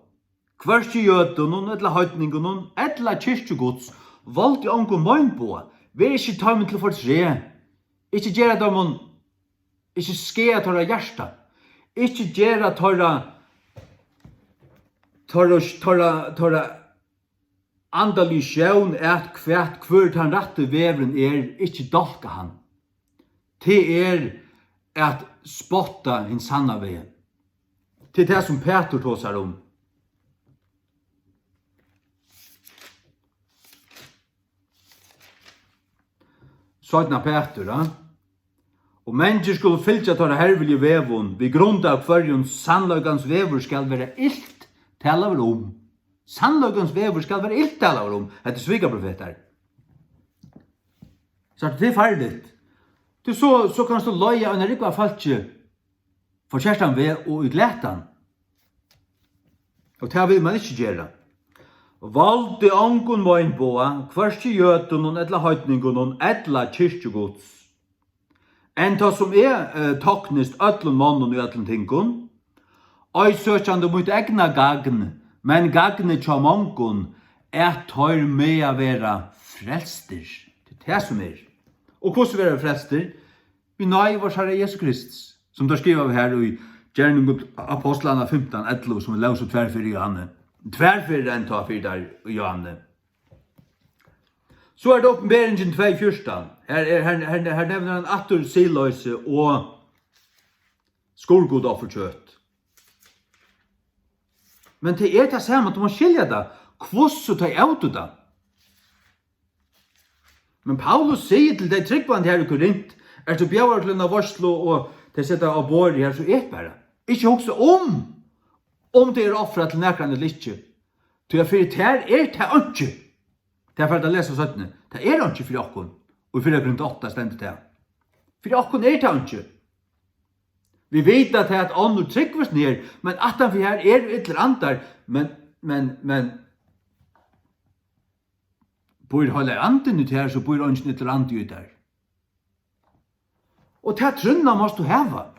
hvørki jødunum ella heidningunum ella kirkju Guds, voldið ongum meinboga, verið ikki teimum til fortreð, ikki gera teimum, ikki skaða teirra hjarta, ikki gera teirra, teirra, teirra, teirra andaligu sjón, at hvat, hvør tann rætti vegurin er, ikki dálka hann. Tað er at spotta hin sanna vegin. Tað er tað, sum Pætur tosar um. Seinna Pætur, ja. Og mangir skulu fylgja teirra hervilju vegum, við grund av hvørjum sannleikans vegur skal vera ilt talaður um. Sannleikans vegur skal vera ilt talaður um. Hetta er svikaprofetar. So tað er farligt. Tú, so, so kanst tú leiða eina rúgvu av fólki forkertan veg og í glatan. Og tað vil man ikki gera. Voldið ongum meinboga, hvørki jødunum ella heidningunum ella kirkju Guds. Enn tá sum eg, eh, toknist øllum monnum í øllum tingum, ei søkjandi mítt egna gagn, men gagnið hjá mongum, at teir mega vera frelstir. Tað er tað sum er. Og hvussu verða vit frelstir? Við náði vors Harra Jesu Krists, sum teir skrivaðu her í Gerningum Ápostlanna fimtan ellivu, sum vit lósu tvær ferðir í Jóhanni. Tvær ferðir enntá fyri teir í Jóhanni. So er tað Opinberingin tvey fjúrtan. Her er, her, her, her nevnir hann aftur siðloysi og skurðgudaoffurkjøt. Men tað er tað sama, tú mást skilja tað, hvussu tey ótu tað. Men Paulus sigur til tey trúgvandi her í Korint, ert tú bjóðaður til eina veitslu, og tey seta á borðið her, so et bara. Ikki hugsa um, um tað er ofrað til nakran ella ikki. Tí at fyri tær er tað einki. Tað fara vit at lesa seinni. Tað er einki fyri okkum. Og í fyrra Korint átta stendur tað. Fyri okkum er tað einki. Vit vita tað, at onnur trúgva ikki her, men aftanfyri her eru illir andar, men, men, men, býr Heilagi Andin í tær, so býr eingin illur andi í tær. Og ta trúnna mást tú hava.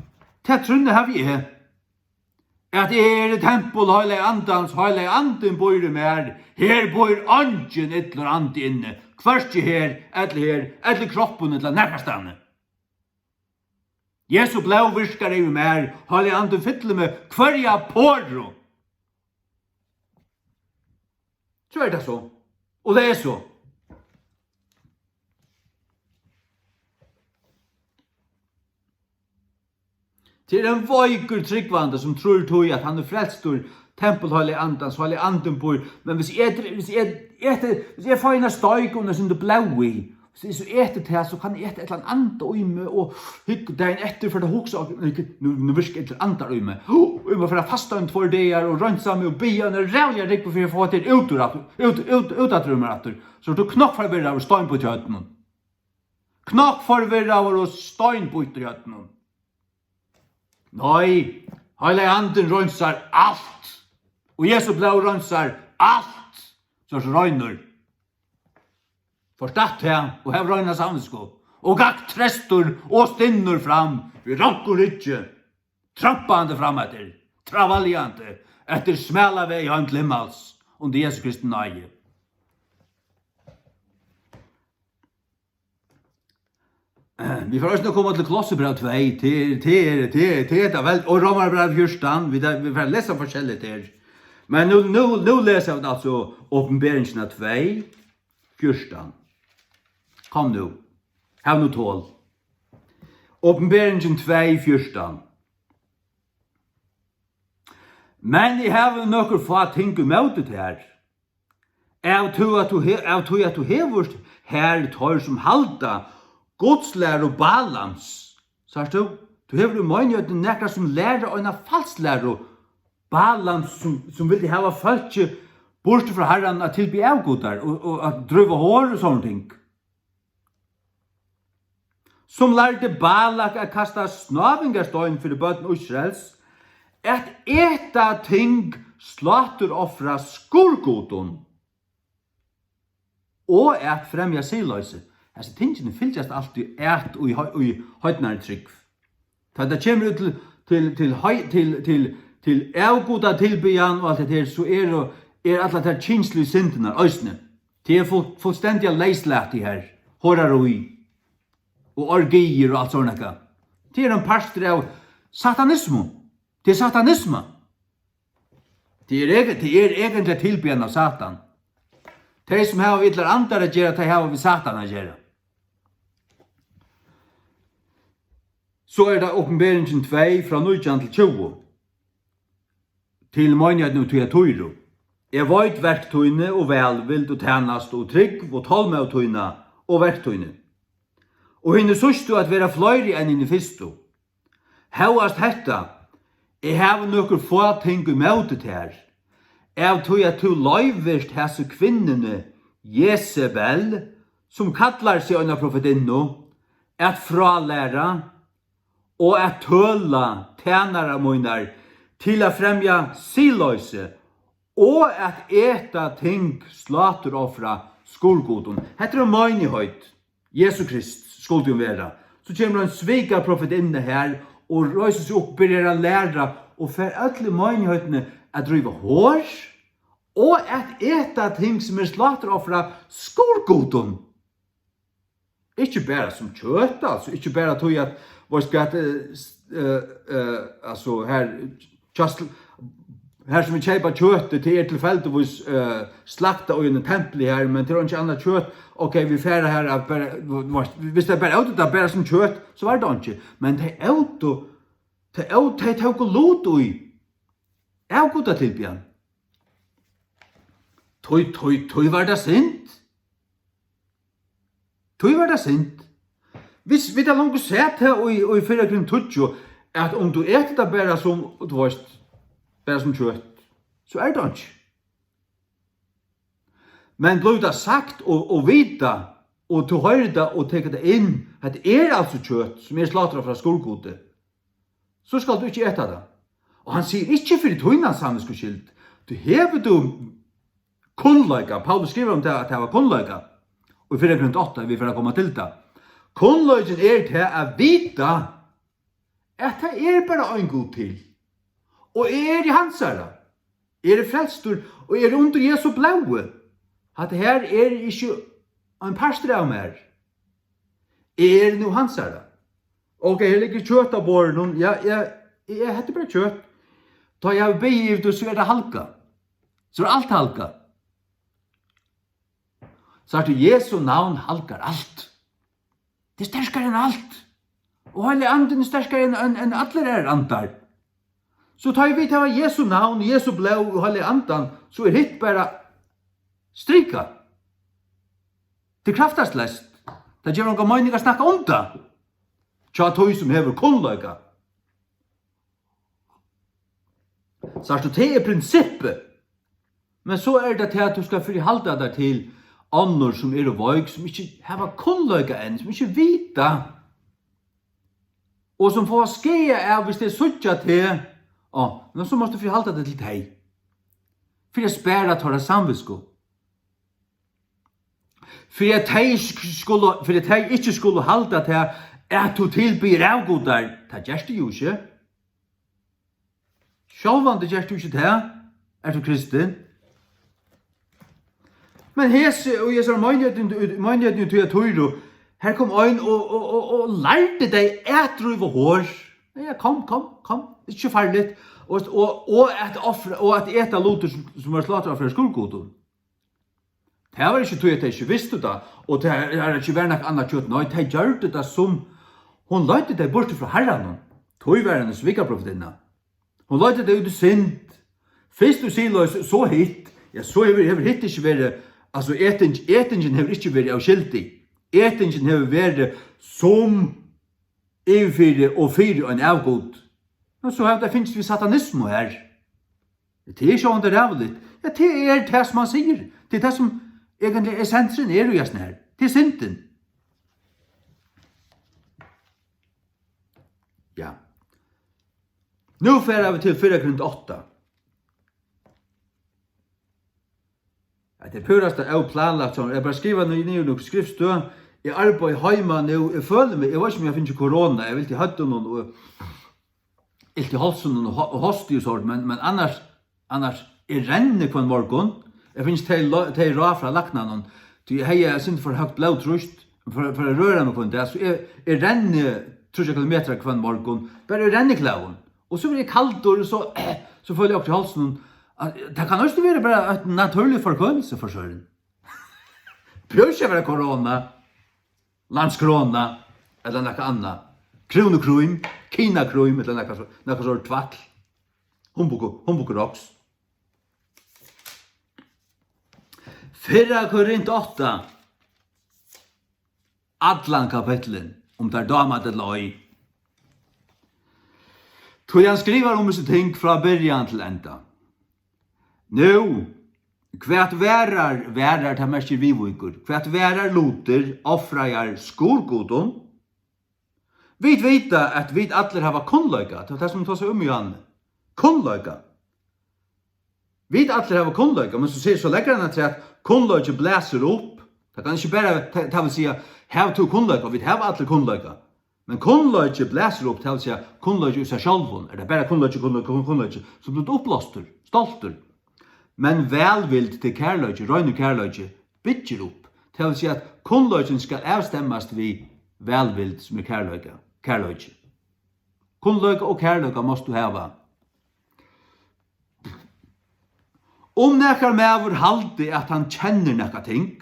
Ta trúnna havi eg. At eg eri tempul Heilaga Andans, Heilagi Andin býr í mær. Her býr eingin illur andi inni, hvørki her, ella her, ella í kroppinum, ella nakrastaðni. Jesu blóð virkar yvir mær, Heilagi Andin fyllir meg hvørja poru. So er tað so. Og tað er so. Tað er ein veikur trúgvandi, sum trýr tí, at hann er frelstur, tempul Heilaga Andans, Heilagi Andin býr. Men hvis eg, hvis eg, eg, hvis eg fái eina steik og eitt sindur blóð í, Hvis eg so eti tað, so kann eg eta ella annan anda í meg, og hygg, dagin eftir fer tað at hugsa, ok, nú, nú virkar illa andar í meg. Og eg má fara at fasta um tveir dagar og reinsa meg og biðja eina ræðuliga rúgvu fyri at fáa tað út úr aftur, út, út, út aftur úr mær aftur. So ert tú knokkforvirraður og steinbýttur í høvdinum. Knokkforvirraður og steinbýttur í høvdinum. Nei, Heilagi Andin reinsar alt, og Jesu blóð reinsar alt, so ert reinur. Forstatt tað, og hav reina samvitsku, og gakk trestur og stinnur fram við rankum ryggi, trampandi fram eftir, travaljandi eftir smala veg heim til himmals, undir Jesu Kristi náði. Vit fara eisini at koma til Kolossebræv tvey, til, til, til, til hetta vel, og Rómarbræv fjúrtan, vit, vit fara at lesa forskelligt her. Men nú, nú, nú lesa vit altso Opinberingina tvey, fjúrtan. Kom nú. Hav nú tol. Opinberingin tvey, fjúrtan. Men eg havi nøkur fá ting ímóti tær. Av tí at tú he-, av tí at tú hevur her teir, sum halda gudslæru Balaams. Sært tú? Tú hevur í meinigheitini nakrar, sum læra eina falsklæru Balaams, sum, sum vildi hava fólkið burtur frá Harranum at tilbiðja avgudar og, og at dríva hor og sovorðin ting. Sum lærdi Balak at kasta snávingarstein fyri børn Ísraels, at eta ting sláturofra skurðgudum og at fremja siðloysi. Hasi tingini fylgjast altíð at í hei-, í heidnari trúgv. Tá tað kemur út til, til, til, hei-, til, til, til avgudatilbiðjan og alt hetta her, so eru, er allar tær kynsligu syndirnar eisini. Tað er full-, fullstendiga leyslatið her. Horarí og orgiir og alt sovorðið nakað. Tað er ein partur av satanismu. Tað er satanisma. Tað er eg-, tað er eigentliga tilbiðjan av Satan. Tey, sum hava við illar andar at gera, tey hava við Satan at gera. So er tað Opinberingin tvey frá nítjan til tjúgu. Til meinigheitini í Tyatira. Eg veit verk tíni og vælvild og tænastu og trúgv og tolmóð tína og verk tíni. Og hini síðstu at vera fleiri enn hini fyrstu. Hóast hetta, eg havi nøkur fá ting ímóti tær, av tí at tú loyvist hasi kvinnuni Jesebel, sum kallar seg eina profetinnu, at frálæra og at tøla tænarar mínar til at fremja siðloysi og at eta ting sláturofra skurðgudum. Hetta er ein meinigheit. Jesu Krist skuldi hon vera. So kemur ein svikaprofetinna her og reisir seg upp, byrjar at læra og fær øll í meinigheitini at dríva hor og at eta ting sum er sláturofra skurðgudum. Ikki bara sum kjøt, altso, ikki bara tí at, veitst hvat, eh, s-, eh, eh, altso, her, just, her sum vit keypa kjøtið, tað er tilfeldigvís, eh, slaktað í einum templi her, men tað er einki annað kjøt. Ok, vit fara har at bara, veitst, viss tey bara ótu tað bara sum kjøt, so var tað einki. Men tey ótu, tey ótu, tey tóku lut í avgudatilbiðjan. Tí, tí, tí var tað synd. Tí var tað synd. Viss, vit hava longu sæð tað í, í fyrra Korint tíggju, at um tú etur tað bara sum, tú veitst, bara sum kjøt, so er tað einki. Men blívur tað sagt og, og vitað, og tú hoyrir tað og tekur tað inn, at tað er altso kjøt, sum er slátrað frá skurðgudi, so skalt tú ikki eta tað. Og hann sigur ikki fyri tína samvitsku skyld. Tú hevur tú kunnleika. Paulus skrivar um tað, at tað var kunnleika. Og í fyrra Korint átta, vit fara at koma til tað. Kunnleikin er tað at vita, at tað er bara ein Gud til. Og eg eri hansara. Eg eri frelstur, og eg eri undir Jesu blóði. Hatta her er ikki ein partur av mær. Eg eri nú hansara. Ok, her liggur kjøt á borðinum. Ja, ja, ja, hetta er bara kjøt. Tá eg havi biðið yvir tí, so er tað halgað. So er alt halgað. Sært tú, Jesu navn halgar alt. Tað er sterkari enn alt. Og Heilagi Andin er sterkari enn, enn, enn allir aðrir andar. So tá ið vit hava Jesu navn, Jesu blóð og Heilaga Andan, so er hitt bara strikað. Tað er kraftarleyst. Tað gevur onga meining at snakka um tað. Hjá tí sum hevur kunnleika. Sært tú, tað er prinsippið. Men so er tað tað, at tú skalt fyrihalda teg til onnur, sum eru veik, sum ikki hava kunnleika enn, sum ikki vita, og sum fáa skaða av, viss tey síggja teg. Á, men so mást tú fyrihalda teg til tey, fyri at spara teirra samvitsku. Fyri at tey sk-, skulu, fyri at tey ikki skulu halda tað, at tú tilbiður avgudar. Tað gert tú jú ikki. Sjálvandi gert tú ikki tað, ert tú kristin. Men hesi, og hesar meinigheitini, meinigheitini í Týra, her kom ein og, og, og, og lærdi tey at dríva hor. Ja, kom, kom, kom, ikki farligt. Og, og, og at ofra, og at eta lutir, sum, sum var slátrað fyri skurðgudum. Tað var ikki tí, at tey ikki vistu tað, og tað er ikki var nakað annað kjøt. Nei, tey gjørdu tað, sum hon leiddi tey burtur frá Harranum. Tí var hon svikaprofetinna. Hon leiddi tey út í synd. Fyrst í siðloysi, so hitt. Ja, so hevur, hevur hitt ikki verið, altso, eting, etingin hevur ikki verið óskyldig. Etingin hevur verið sum yvirfyri og fyri ein avgud. Men so hava tey fingist við satanismu her. Tað er sjálvandi ræðuligt. Ja, tað er tað, sum hann sigur. Tað er tað, sum eigentliga essensurin er í hesum her. Tað er syndin. Ja. Nú fara vit til fyrra Korint átta. Hetta er púrasta óplanlagt, so eg bara skrivi nú niður nøkur skriftstøð. Eg arbeiði heima nú, eg føli meg, eg veit ikki, um eg havi fingið korona, eg vildi høvdinum og ilt í hálsinum og ho-, og hosti og sort, men, men annars, annars, eg renni hvønn morgun. Eg fingist tey lo-, tey ráð frá læknanum, tí eg hevði eitt sindur for høgt blóðtrýst, for, for at røra meg hvønn dag, so eg, eg renni tríggjar kilometrar hvønn morgun, bara í renniklæðum. Og so verði eg kaldur, og so, so føli eg okkurt í hálsinum. At, tað kann eisini vera bara eitt natúrligt forkølilsi, for søren. Behøvist ikki at vera korona, landskorona, ella nakað annað. Krúnukrím, kinakrím, ella nakað so, nakað so tvætl. Humbug, humbug roks. Fyrra Korint átta. Allan kapittulin, um tær dámar tað ella ei. Tí hann skrivar um hesi ting frá byrjan til enda. Nú, hvat varar, varar, tað merkir viðvíkur, hvat varar lutir ofraðar skurðgudum? Vit vita, at vit allir hava kunnleika, tað var tað, sum vit tosaðu um, Johanne. Kunnleika. Vit allir hava kunnleika, men so sigur, so leggur hann afturat, kunnleiki blæsur upp. Tað kann ikki bara, tað, tað vil siga, hav tú kunnleika, vit hava allir kunnleika. Men kunnleiki blæsur upp, tað vil siga, kunnleiki í sær sjálvum. Er tað bara kunnleiki, kunnleiki, kun-, kunnleiki, so blívur tú uppblástur, stoltur. Men vælvild til kærleiki, reinur kærleiki, byggir upp. Tað vil siga, at kunnleikin skal avstemmast við vælvild, sum er kærleika, kærleiki. Kunnleika og kærleika mást tú hava. Um nakar maður haldi, at hann kennir nakað ting,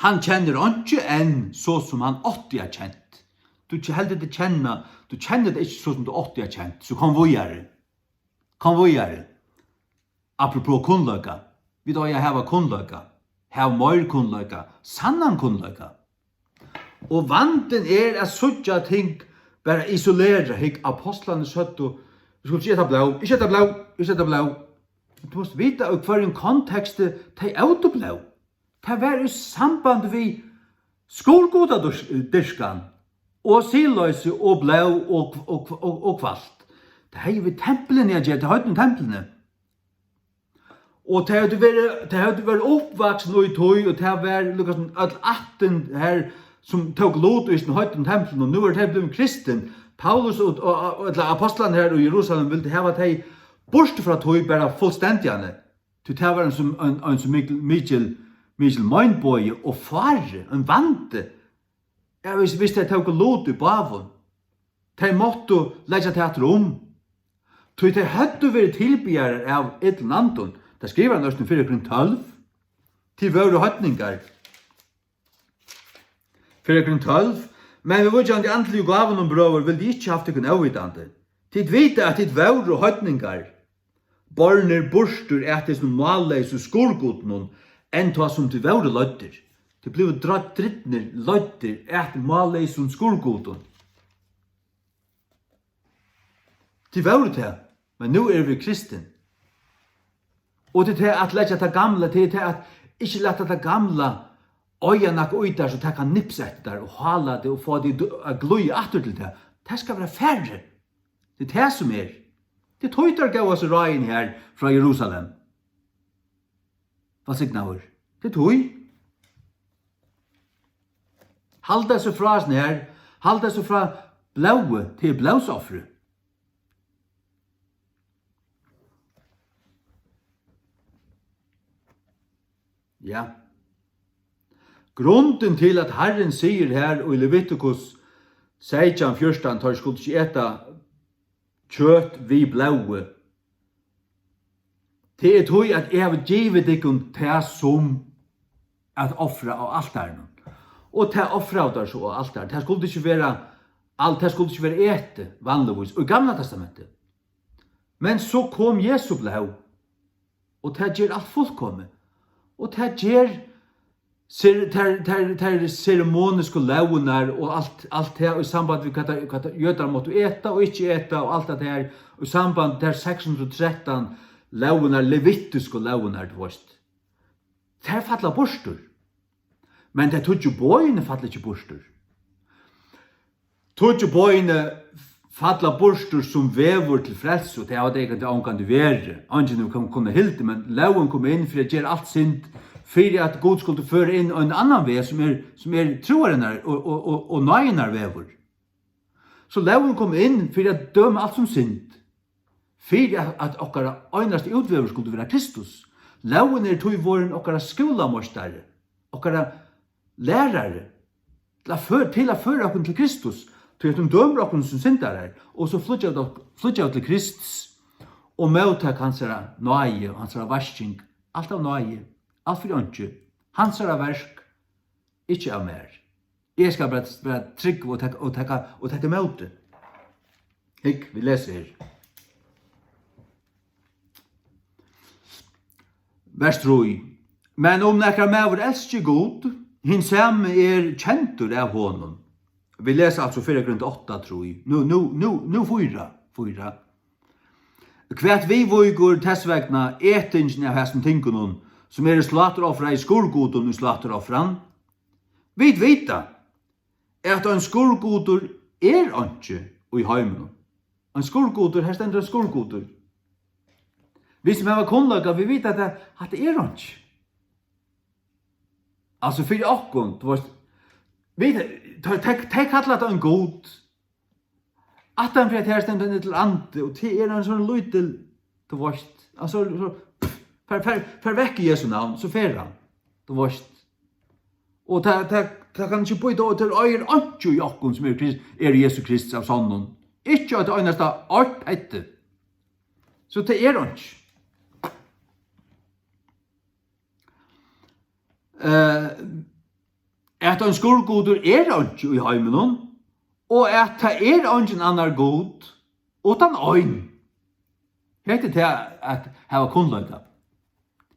hann kennir einki enn, so sum hann átti at kent. Tú ke-, heldur teg kenna, tú kennir tað ikki, so sum tú átti at kent. So kom víðari. Kom víðari. Apropos kunnleika. Vit eiga at hava kunnleika. Hav meir kunnleika. Sannan kunnleika. Og vandin er at síggja ting bara isolerað. Hygg, ápostlarnir søgdu, "Vit skulu ikki eta blóð, ikki eta blóð, ikki eta blóð." Tú mást vita, í hvørjum konteksti tey ótu blóð. Tað var í samband við skurðgudadýrkan og siðloysi og blóð og, og, og, og hvalt. Tað hevði við templini at gera, tey heidnu templini. Og tey høvdu verið, tey høvdu verið uppvaksin í tí, og tað var líka sum øll ættin her, sum tók lut í hesum heidnu templum, og nú eru tey blivin kristin. Paulus og, og, og, ella ápostlarnir her í Jerusalem vildu hava tey burtur frá tí bara fullstendiga. Tí tað var ein sum, ein, ein sum mikil, mikil, mikil meinbogi og fari, ein vandi. Ja, viss, viss tey tóku lut í báðum, tey máttu leggja tað aftur um. Tí tey høvdu verið tilbiðjarar av illum andum. Tað skrivar hann eisini í fyrra Korint tólv. Tit vóru heidningar. Fyrra Korint tólv. Men viðvíkjandi andligu gávunum, brøður, vildi eg ikki havt tykkum óvitandi. Tit vita, at tit vóru heidningar, bornir burtur at hesum málleysu skurðgudunum, enn tá sum tit vóru leiddir. Tit blivu dr-, dripnir, leiddir at málleysum skurðgudum. Tit vóru tað, men nú eru vit kristin. Og tað er tað at leggja tað gamla, tað er tað at ikki lata tað gamla eiga nakað í tær, so tað kann nipsa eftir tær og hála teg og fáa teg at glíða aftur til tað. Tað skal vera færri. Tað er tað sum er. Tað er tí teir góvu hasi ráðini her frá Jerusalem. Vælsignaður. Tað er tí. Halda seg frá hesum her. Halda seg frá blóði. Tað er blóðsofrið. Ja. Grundin til, at Harrin sigur her í Levitikus seytjan fjúrtan, teir skuldu ikki eta kjøt við blóði, tað er tí, at eg havi givið tykkum tað sum at ofra á altarinum. Og tað ofraðu teir so á altar. Tað skuldi ikki vera, alt, tað skuldi ikki vera etið vanligvís í Gamla Testamenti. Men so kom Jesu blóð, og tað ger alt fullkomið. Og tað ger ser-, tær, tær, tær seremonisku lógirnar og alt, alt tað í samband við, hvat tað, hvat tað, jødar máttu eta og ikki eta og alt tað her, í samband við tær seks hundrað og trettan lógirnar, levitisku lógirnar, tú veist. Tær falla burtur. Men tey tíggju boðini falla ikki burtur. Tíggju boðini falla burtur sum vegur til frelsu, tað hava tey ongantíð verið. Eingin hevur kun-, kunnað hildið, men lógin kom inn fyri at gera alt synd, fyri at Gud skuldi føra inn ein annan veg, sum er, sum er trúarinnar og, og, og, og náðinnar vegur. So lógin kom inn fyri at døma alt sum synd, fyri at, at okkara einasti útvegur skuldi vera Kristus. Lógin er tí vorðin okkara skúlameistari, okkara lærari, til at fø-, til at føra okkum til Kristus, tí at hon dømir okkum sum syndarar, og so flýggja vit ok-, flýggja vit til Krists og móttaka hansara náði og hansara varsking, alt av náði, alt fyri einki, hansara verk, ikki av mær. Eg skal bara vera trúgv og taka, og taka, og taka ímóti. Hygg, vit lesa her. Vers trý. Men um nakar maður elski Gud, hin sami er kendur av honum. Vit lesa altso fyrra Korint átta trý. Nú, nú, nú, nú fýra, fýra. Hvat viðvíkur tess vegna etingin av hasum tingunum, sum eru sláturoffrað í skurðgudum í sláturoffran? Vit vita, at ein skurðgudur er einki í heiminum. Ein skurðgudur, her stendur ein skurðgudur. Vit sum hava kunnleika, vit vita, at tað, hatta er einki. Altso, fyri okkum, tú veist, vit, tey, tey, tey kalla tað ein gud. Aftan fyri at her stendur ein lítil andi, og tað er ein sånn lítil, tú veist, altso, so, fer, fer, fer vekk í Jesu navn, so fer hann, tú veist. Og tað, tað, tað kann ikki býta, og tað eigur einki í okkum, sum er Krist-, er Jesu Krist av sonnum. Ikki eitt einasta eitt petti. So tað er einki. Eh, at ein skurðgudur er einki í heiminum, og at tað er eingin annar gud uttan ein. Hetta er tað at hava kunnleika.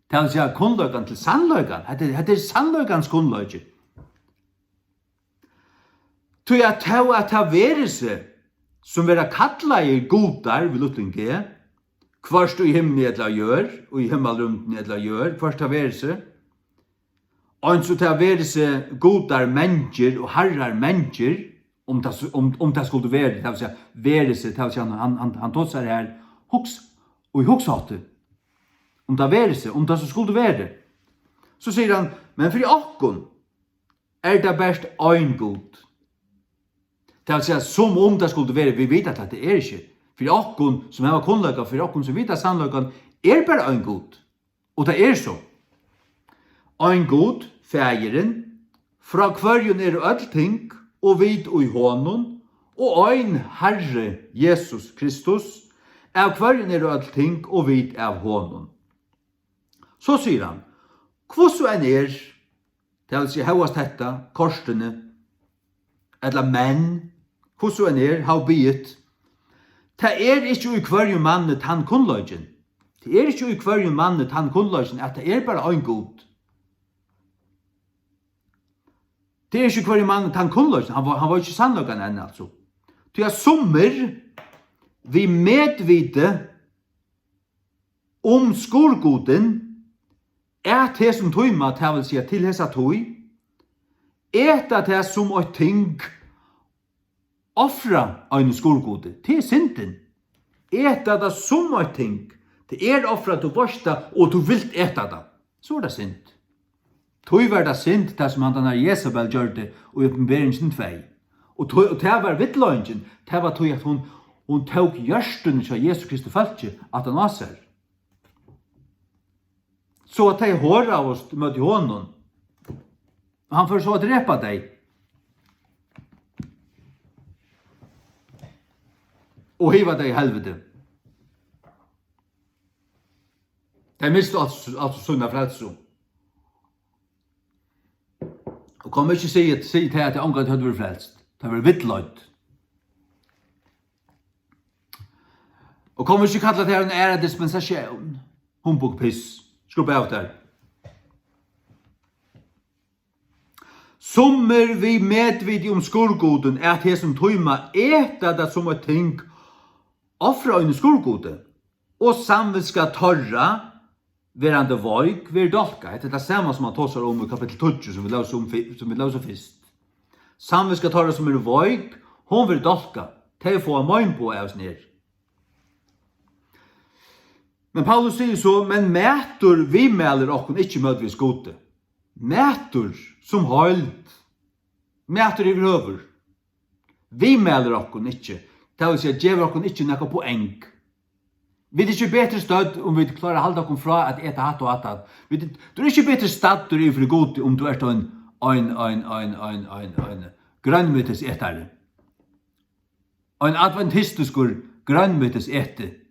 Tað vil siga kunnleikan til sannleikan. Hetta er, hetta er sannleikans kunnleiki. Tí at tó at tað veri seg, sum verða kallaðir gudar við lítlum g, hvørt í himni ella á jørð, í himmalrúmdini ella á jørð, hvørt tað veri seg, eins og tað veri seg gudar mangir og harrar mangir, um tað s-, um, um tað skuldi verið, tað vil siga, veri seg, tað vil siga, hann, hann, hann, hann tosar her, hugs-, í hugsátti, um tað veri seg, um tað so skuldi verið. So sigur hann, men fyri okkum er tað bert ein Gud. Tað vil siga, sum um tað skuldi verið, vit vita, at tað er ikki. Fyri okkum, sum hava kunnleika, fyri okkum, sum vita sannleikan, er bara ein Gud. Og tað er so. Ein Gud, Faðirin, frá hvørjum eru øll ting, og vit í honum, og ein Harri, Jesus Kristus, av hvørjum eru øll ting, og vit av honum. So sigur hann, hvussu enn er, tað vil siga, hóast hetta, kortini, ella men, hvussu enn er, howbeit, tað er ikki í hvørjum manni tann kunnleikin. Tað er ikki í hvørjum manni tann kunnleikin, at tað er bara ein Gud. Tað er ikki hvør ið man tann kunnleikin, hann var, hann var ikki sannleikan enn, altso. Tí at summir við medviti um skurðgudin at hesum tíma, tað vil siga til hesa tíð, eta tað sum eitt ting, ofra einum skurðgudi. Tað er syndin. Eta tað sum eitt ting. Tað er ofrað, tú veitst tað, og tú vilt eta tað. So er tað synd. Tí var tað synd, tað sum handan har Jesabel gjørdi í Opinberingin tvey. Og, tí, og tað var villleiðingin, tað var tí, at hon, hon tók hjørtuni hjá Jesu Kristi fólki aftan á sær. So at tey horaðust móti honum. Og hann fór so at drepa tey. Og hiva tey í helviti. Tey mistu alt, alt sína frelsu. Og kom ikki siga, siga tey, at tey ongantíð høvdu verið frelst. Tey vóru villleidd. Og kom ikki kalla tey ein aðra dispensatión. Humbug, piss. Skrubba av tær. Summir við medviti um skurðgudin at hesum tíma eta tað sum eitt ting, ofra einum skurðgudi, og samvitska teirra, verandi veik, verður dálkað. Hetta er tað sama sum hann tosar um í kapittul tíggju, sum vit lósu um fy-, sum vit lósu fyrst. Samvitska teirra, sum eru veik, hon verður dálkað. Tey fáa meinboga av hesum her. Men Paulus sigur so: "Men matur viðmælir okkum ikki mótvegis Gudi." Matur sum heild, matur yvirhøvur, viðmælir okkum ikki, tað vil siga, gevur okkum ikki nakað poeng. Vit eru ikki betri stødd, um vit klára at halda okkum frá at eta hatta og hatta. Vit, tú ert ikki betri staddur yvir fyri Gudi, um tú ert ein, ein, ein grønmetisetari. Ein adventistiskur grønmetisetari.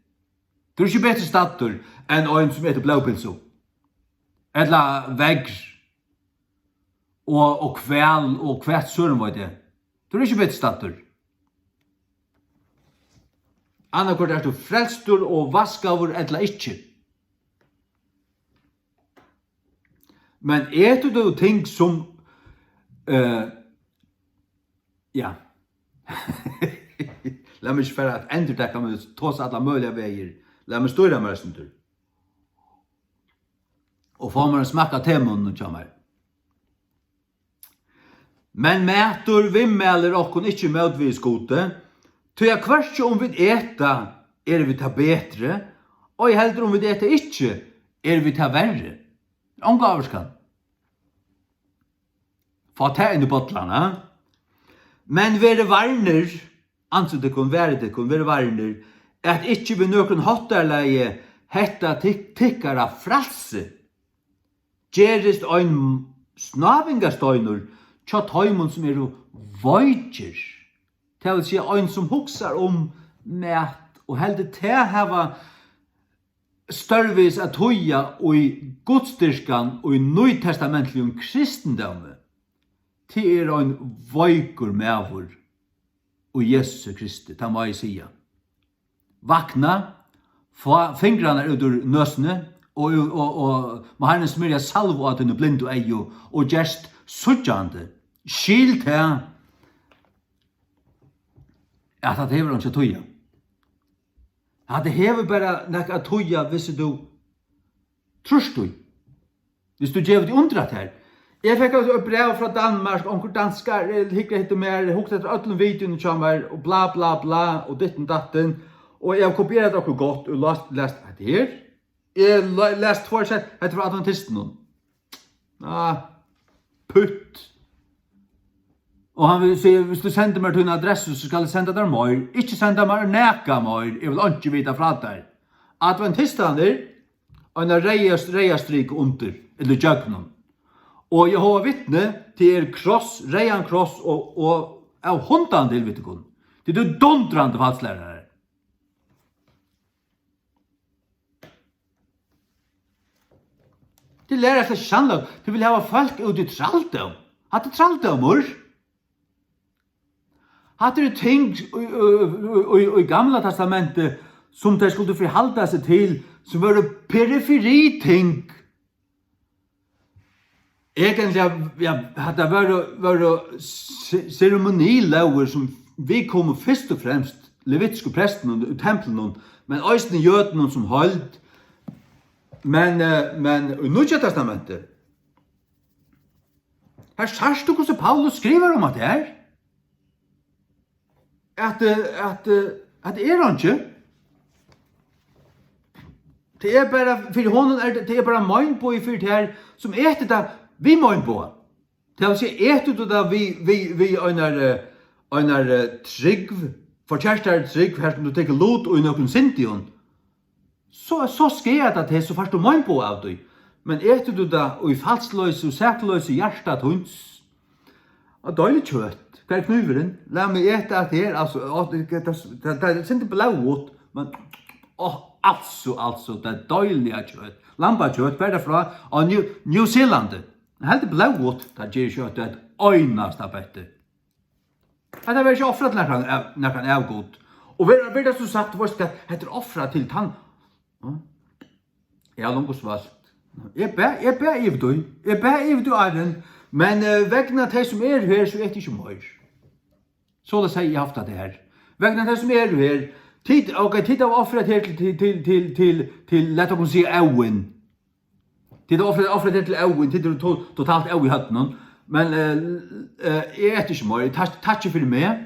Tú ert ikki betri staddur enn ein, sum etur blóðpylsu, ella veðr, og, og hval, og hvat søren veit eg. Tú ert ikki betri staddur. Annaðhvørt ert tú frelstur og vaskaður ella ikki. Men etur tú ting sum, eh, ja. Lat meg ikki fara at endurtaka meg, tosa allar møguligar vegir. Lat meg stýra mær eitt sindur. Og fáa mær ein smakk av temunninum hjá mær. Men matur viðmælir okkum ikki mótvegis Gudi, tí at hvørki um vit eta, eru vit tað betri, ei heldur um vit eta ikki, eru vit tað verri. Onga ávirkan. Fá tað inn í bollan, ha? Men verið varnir, ansið tykkum, varið tykkum, verið varnir, at ikki við nøkrum háttarlagi hetta tyk-, tykkara frælsi gerist ein snávingarsteinur hjá teimum, sum eru veikir. Tað vil siga, ein, sum hugsar um mat og heldur tað hava stórvegis at týða í gudsdyrkan og í nýtestamentligum kristindómi. Tað er ein veikur maður í Jesusi Kristi, tað má eg siga. Vakna, fá fingrarnar út úr nøsini og, og, og, og má Harrin smyrja salvu á tíni blindu eygu og gerst síggjandi. Skil tað, at hatta hevur einki at týða. Hatta hevur bara nakað at týða, viss tú trýrt í. Viss tú gevur teg undir at her. Eg fekk eitt, eitt bræv frá Danmark, onkur danskar, eh, hyggur eftir mær, hugdi eftir øllum videounum hjá mær, og bla, bla, bla, og ditten datten. Og eg havi kopierað okkurt gott og læst, læst hetta her. Eg la-, læst tveir sett, hetta er frá adventistunum. Ah, putt. Og hann vil siga: "Viss tú sendir mær tína adressu, so skal eg senda tær meir. Ikki senda mær nakað meir, eg vil einki vita frá tær." Adventistarnir, eina reyða, reyða striku undir, ella ígjøgnum. Og Jehova Vitni, tað er kross, reyðan kross og, og av hundan til, vit tykkum. Tað eru dundrandi falslærarar. Tey læra seg sannleik. Tey vilja hava fólk út í trældóm. Hatta er trældómur. Hatta eru ting í, í, í, í, í Gamla Testamenti, sum tey skuldu forhalda seg til, sum vóru periferi ting. Egentliga, ja, hatta vóru, vóru se-, seremonilógir, sum viðkomu fyrst og fremst levitisku prestunum í templinum, men eisini jødunum sum heild. Men, eh, men í Nýggja Testamenti, her sært tú, hvussu Paulus skrivar um hatta her. At, eh, at, eh, at tað er einki. Tað er bara, fyri honum er tað, tað er bara meinbogi fyri tær, sum etur tað við meinboga. Tað vil siga, etur tú tað við, við, við einar, eh, einar, eh, trúgv, forkertari trúgv, har sum tú tekur lut í nøkrum syndigum, so, so skaðar tað teg, so fært tú meinboga av tí. Men etur tú tað í falsloysi og sakloysi hjarta tíns, og deiligt kjøt. Hvar er knívurin? Lat meg eta at her, altso, á, tað, tað, tað, tað er sindur blóðugt, men, á, altso, altso, tað deiliga kjøt. Lambakjøt, hvar er tað frá? Á, New, New Zealand. Heldur blóðugt, tað ger ikki eitt einasta petti. Hetta verður ikki ofrað til nakran av, nakran avgud. Og ver, ver tað so sagt, veitst hvat, hetta er ofrað til tann. Ja. Eg havi longu svølt. Eg bað, eg bað yvir tí. Eg bað yvir tí, Arne. Men, eh, vegna tey sum eru her, so eti eg ikki meir. Soleiðis hevði eg havt tað her. Vegna tey sum eru her. Tit, ok, tit hava ofrað her til, til, til, til, til, til, lat okkum siga, Óðin. Tit hava ofrað, ofrað her til Óðin, tit eru to-, totalt óð í høvdinum. Men, eh, eh, eg eti ikki meir. Takk, takk fyri meg.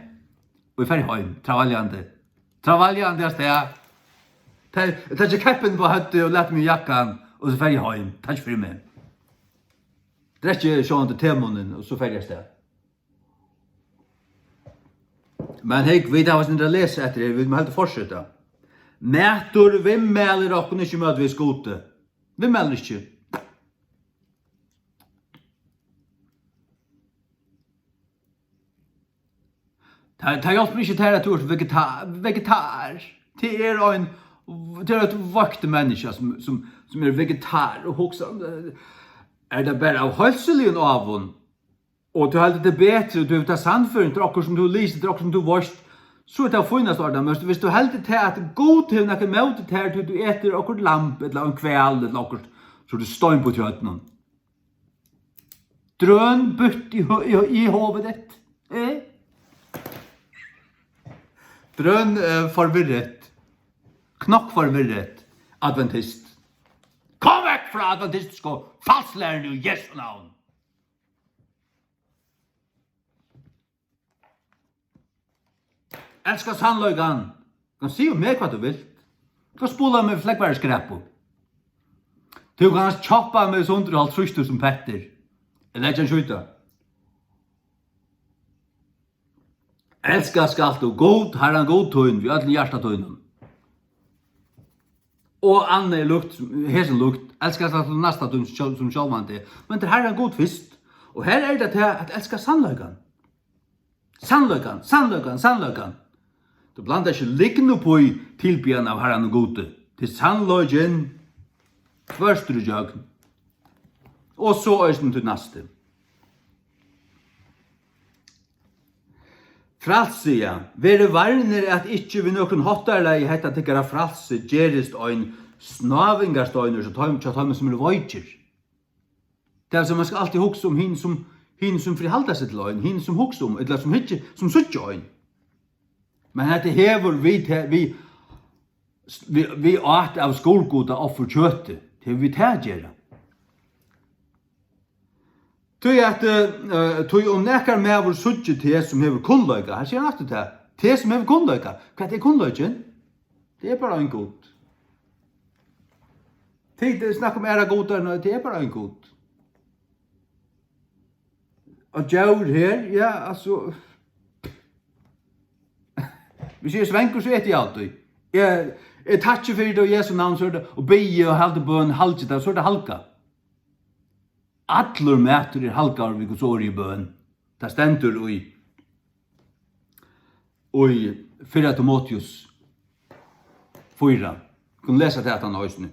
Og eg fari heim, travaljandi. Travaljandi avstað. Ta-, eg taki keppin upp á høvdið og lati meg í jakkan, og so fari eg heim. Takk fyri meg. Drekki sjálvandi temunnin, og so fari eg avstað. Men hey, vit hava eitt sindur at lesa eftir her, vit mugu heldur fortseta. Matur viðmælir okkum ikki møti við Gudi. Viðmælir ikki. Tað, tað hjálpir ikki tær, at tú ert vegeta-, vegetar. Tað er ein, tað er eitt veikt menniskja, sum, sum, sum er vegetar og hugsar, eh, er tað bara av heilsuligum ávum? Og tú heldur tað betri, og tú hevur ta sannføring, tað er okkurt, sum tú lýsir, tað er okkurt, sum tú veitst, so er tað fínasta ordan, men viss tú heldur tað, at Gud hevur nakað ímóti tær, tí tú etur okkurt lamb, ella ein hval, ella okkurt, so er tú steinbýtt í høvdinum. Drøn býtt í ho-, í, í hovið ditt. Eh? Drøn, eh, forvirret. Knokk forvirret. Adventist. Kom vekk frá adventistisku falslæruni í Jesu navn. Elska sannleikan. Tú kanst siga um meg, hvat tú vilt. Tú kanst spula meg í flógvarar skræpu. Tú kanst kjoppa meg í sundur í hálvtrýss túsund pettir. Eg leggi ein skjúta. Elska skalt tú Gud, Harran Gud tín, við øllum hjarta tínum. Og annað er líkt, hesum líkt, elska skalt tú næsta tín sjálv-, sum sjálvan teg. Men tað er Harran Gud fyrst. Og her er tað tað at elska sannleikan. Sannleikan, sannleikan, sannleikan. Tú blandar ikki lygn upp í tilbiðjan av Harranum Gudi. Tað er sannleikin tvørtur ígjøgn. Og so eisini tín næsti. Frælsi, ja. Verið varnir, at ikki við nøkrum háttarlagi hetta tykkara frælsi gerist ein snávingarsteinur hjá teim, hjá teimum, sum eru veikir. Tað vil siga, man skal altíð hugsa um hin, sum, hin, sum fyri halda seg til ein, hin, sum hugsa um, ella sum hyggja, sum síggja ein. Men hetta hevur við te-, við, við, við at av skurðguda offerkjøti, tað hevur við tað at gera. Tí at, eh, tí um nakar maður síggi teg, sum hevur kunnleika, her sigur hann aftur tað, teg, sum hevur kunnleika, hvat er kunnleikin? Tað er bara ein Gud. Tit, eh, snakka um aðrar gudar, nei, tað er bara ein Gud. Og djór her, ja, altso, hvis eg eri svangur, so eti eg altíð. Eg, eg takki fyri tað í Jesu navn, so er tað, og biði og haldi bøn, haldi tað, so er tað halgað. Allur matur er halgaður við Guds orði í bøn. Tað stendur í, í fyrra Timoteus fýra. Kunnu lesa tað aftan á eisini.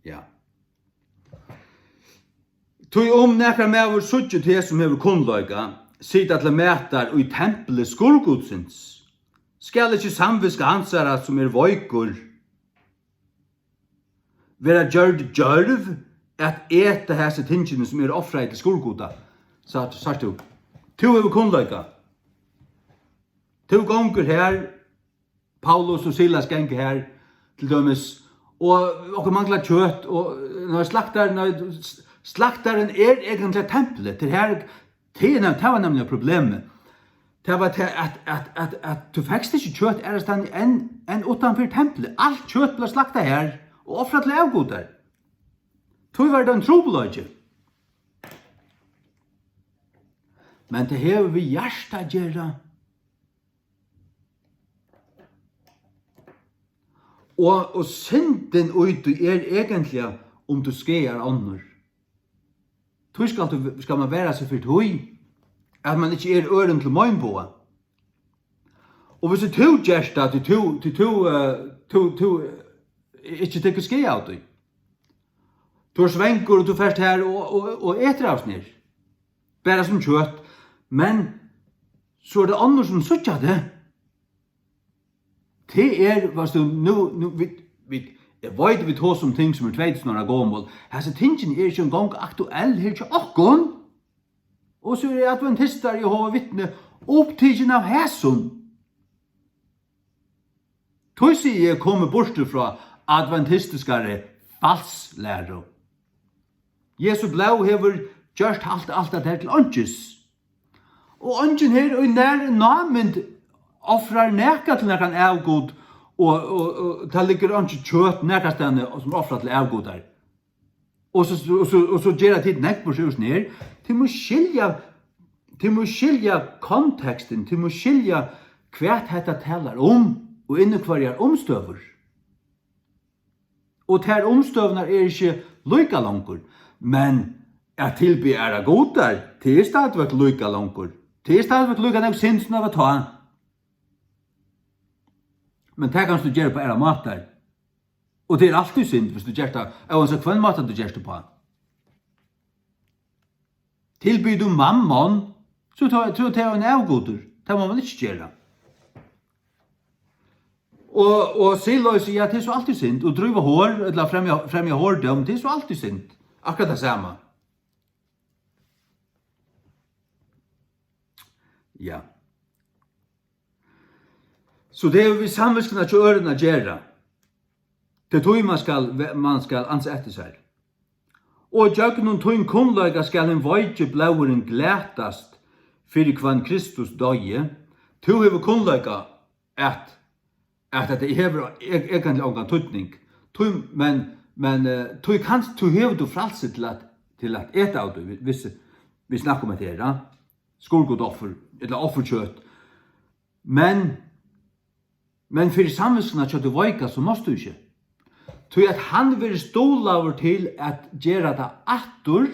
Ja. Tí um nakar maður síggi teg, sum hevur kunnleika, sita til matar í templi skurðgudsins, skal ikki samvitska hansara, sum er veikur, vera gjørd djørv at eta hasi tingini, sum eru ofraði til skurðgudar. Sært, sært tú? Tú hevur kunnleika. Tú gongur har, Paulus og Silas ganga har, til dømis, og okkum manglar kjøt, og, nei, slaktarin, nei, s-, slaktarin er eigentliga templið. Tað er her, tað er nem-, tað var nemliga problemið. Tað var tað, at, at, at, at tú fekst ikki kjøt aðrastaðni enn, enn uttan fyri templið. Alt kjøt bleiv slaktað har og ofrað til avgudar. Tí var tað ein trupulleiki. Men tað hevur við hjarta at gera. Og, og syndin í tí er eigentliga, um tú skaðar onnur. Tí skal tú, skal man vera seg fyri tí, at man ikki er øðrum til meinboga. Og hvis tú gert tað, tí tú, tí tú, eh, tú, tú, eh, ikki tekur skaða av tí. Tú ert svangur, og tú fert har og, og, og etur av snir. Bara sum kjøt. Men so er tað onnur, sum síggja teg. Tað er, veitst tú, nú, nú, vit, vit, eg veit, vit tosa um ting, sum eru tvey túsund ára gomul. Hasi tingini eru ikki eingong aktuell her hjá okkum. Og so eru adventistar, Jehova Vitni, upptikin av hesum. Tí sigi eg, komið burtur frá adventistiskari falslæru. Jesu blóð hevur gjørt alt, alt at tað er til einkis. Og eingin her í nær námynd ofrar nakað til nakran avgud, og, og, og tað liggur einki kjøt nakrastaðni, sum ofrar til avgudar. Og so, og so, og so gera tit nógv burtur úr her. Tit mugu skilja, tit mugu skilja kontekstin, tit mugu skilja, hvat hetta talar um, og inn í hvørjar umstøður. Og tær umstøðurnar eru ikki líka longur, men at tilbiðja aðrar gudar, tað er stadigvæk líka longur. Tað er stadigvæk líka nógv synd, sum tað var tá. Men tað kanst tú gera upp á aðrar mátar. Og tað er altíð synd, hvis tú gert tað, óansett hvønn máta tú gert upp á. Tilbiður tú mammon, so tá, so er tað ein avgudur. Tað má man ikki gera. Og, og siðloysi, ja, tað er so altíð synd. Og dríva hor, ella fremja, fremja hordóm, tað er so altíð synd. Akkurát tað sama. Ja. So tað hevur við samvitskuna hjá øðrum at gera. Tað er tí, man skal ve-, man skal ansa eftir sær. Og gjøgnum tín kunnleika skal hin veiki blóðurin glatast fyri, hvønn Kristus doyði. Tú hevur kunnleika at, at hetta hevur e-, eigentliga ongan týdning. Tí, men, men, eh, tí kanst, tí hevur tú frælsi til at, til at eta av tí, hvis, vit snakka um hetta her, ja? Skurðgudoffur, ella offurkjøt. Men, men fyri samvitskuna hjá tí veika, so mást tú ikki. Tí at hann verður stuðlaður til at gera tað aftur,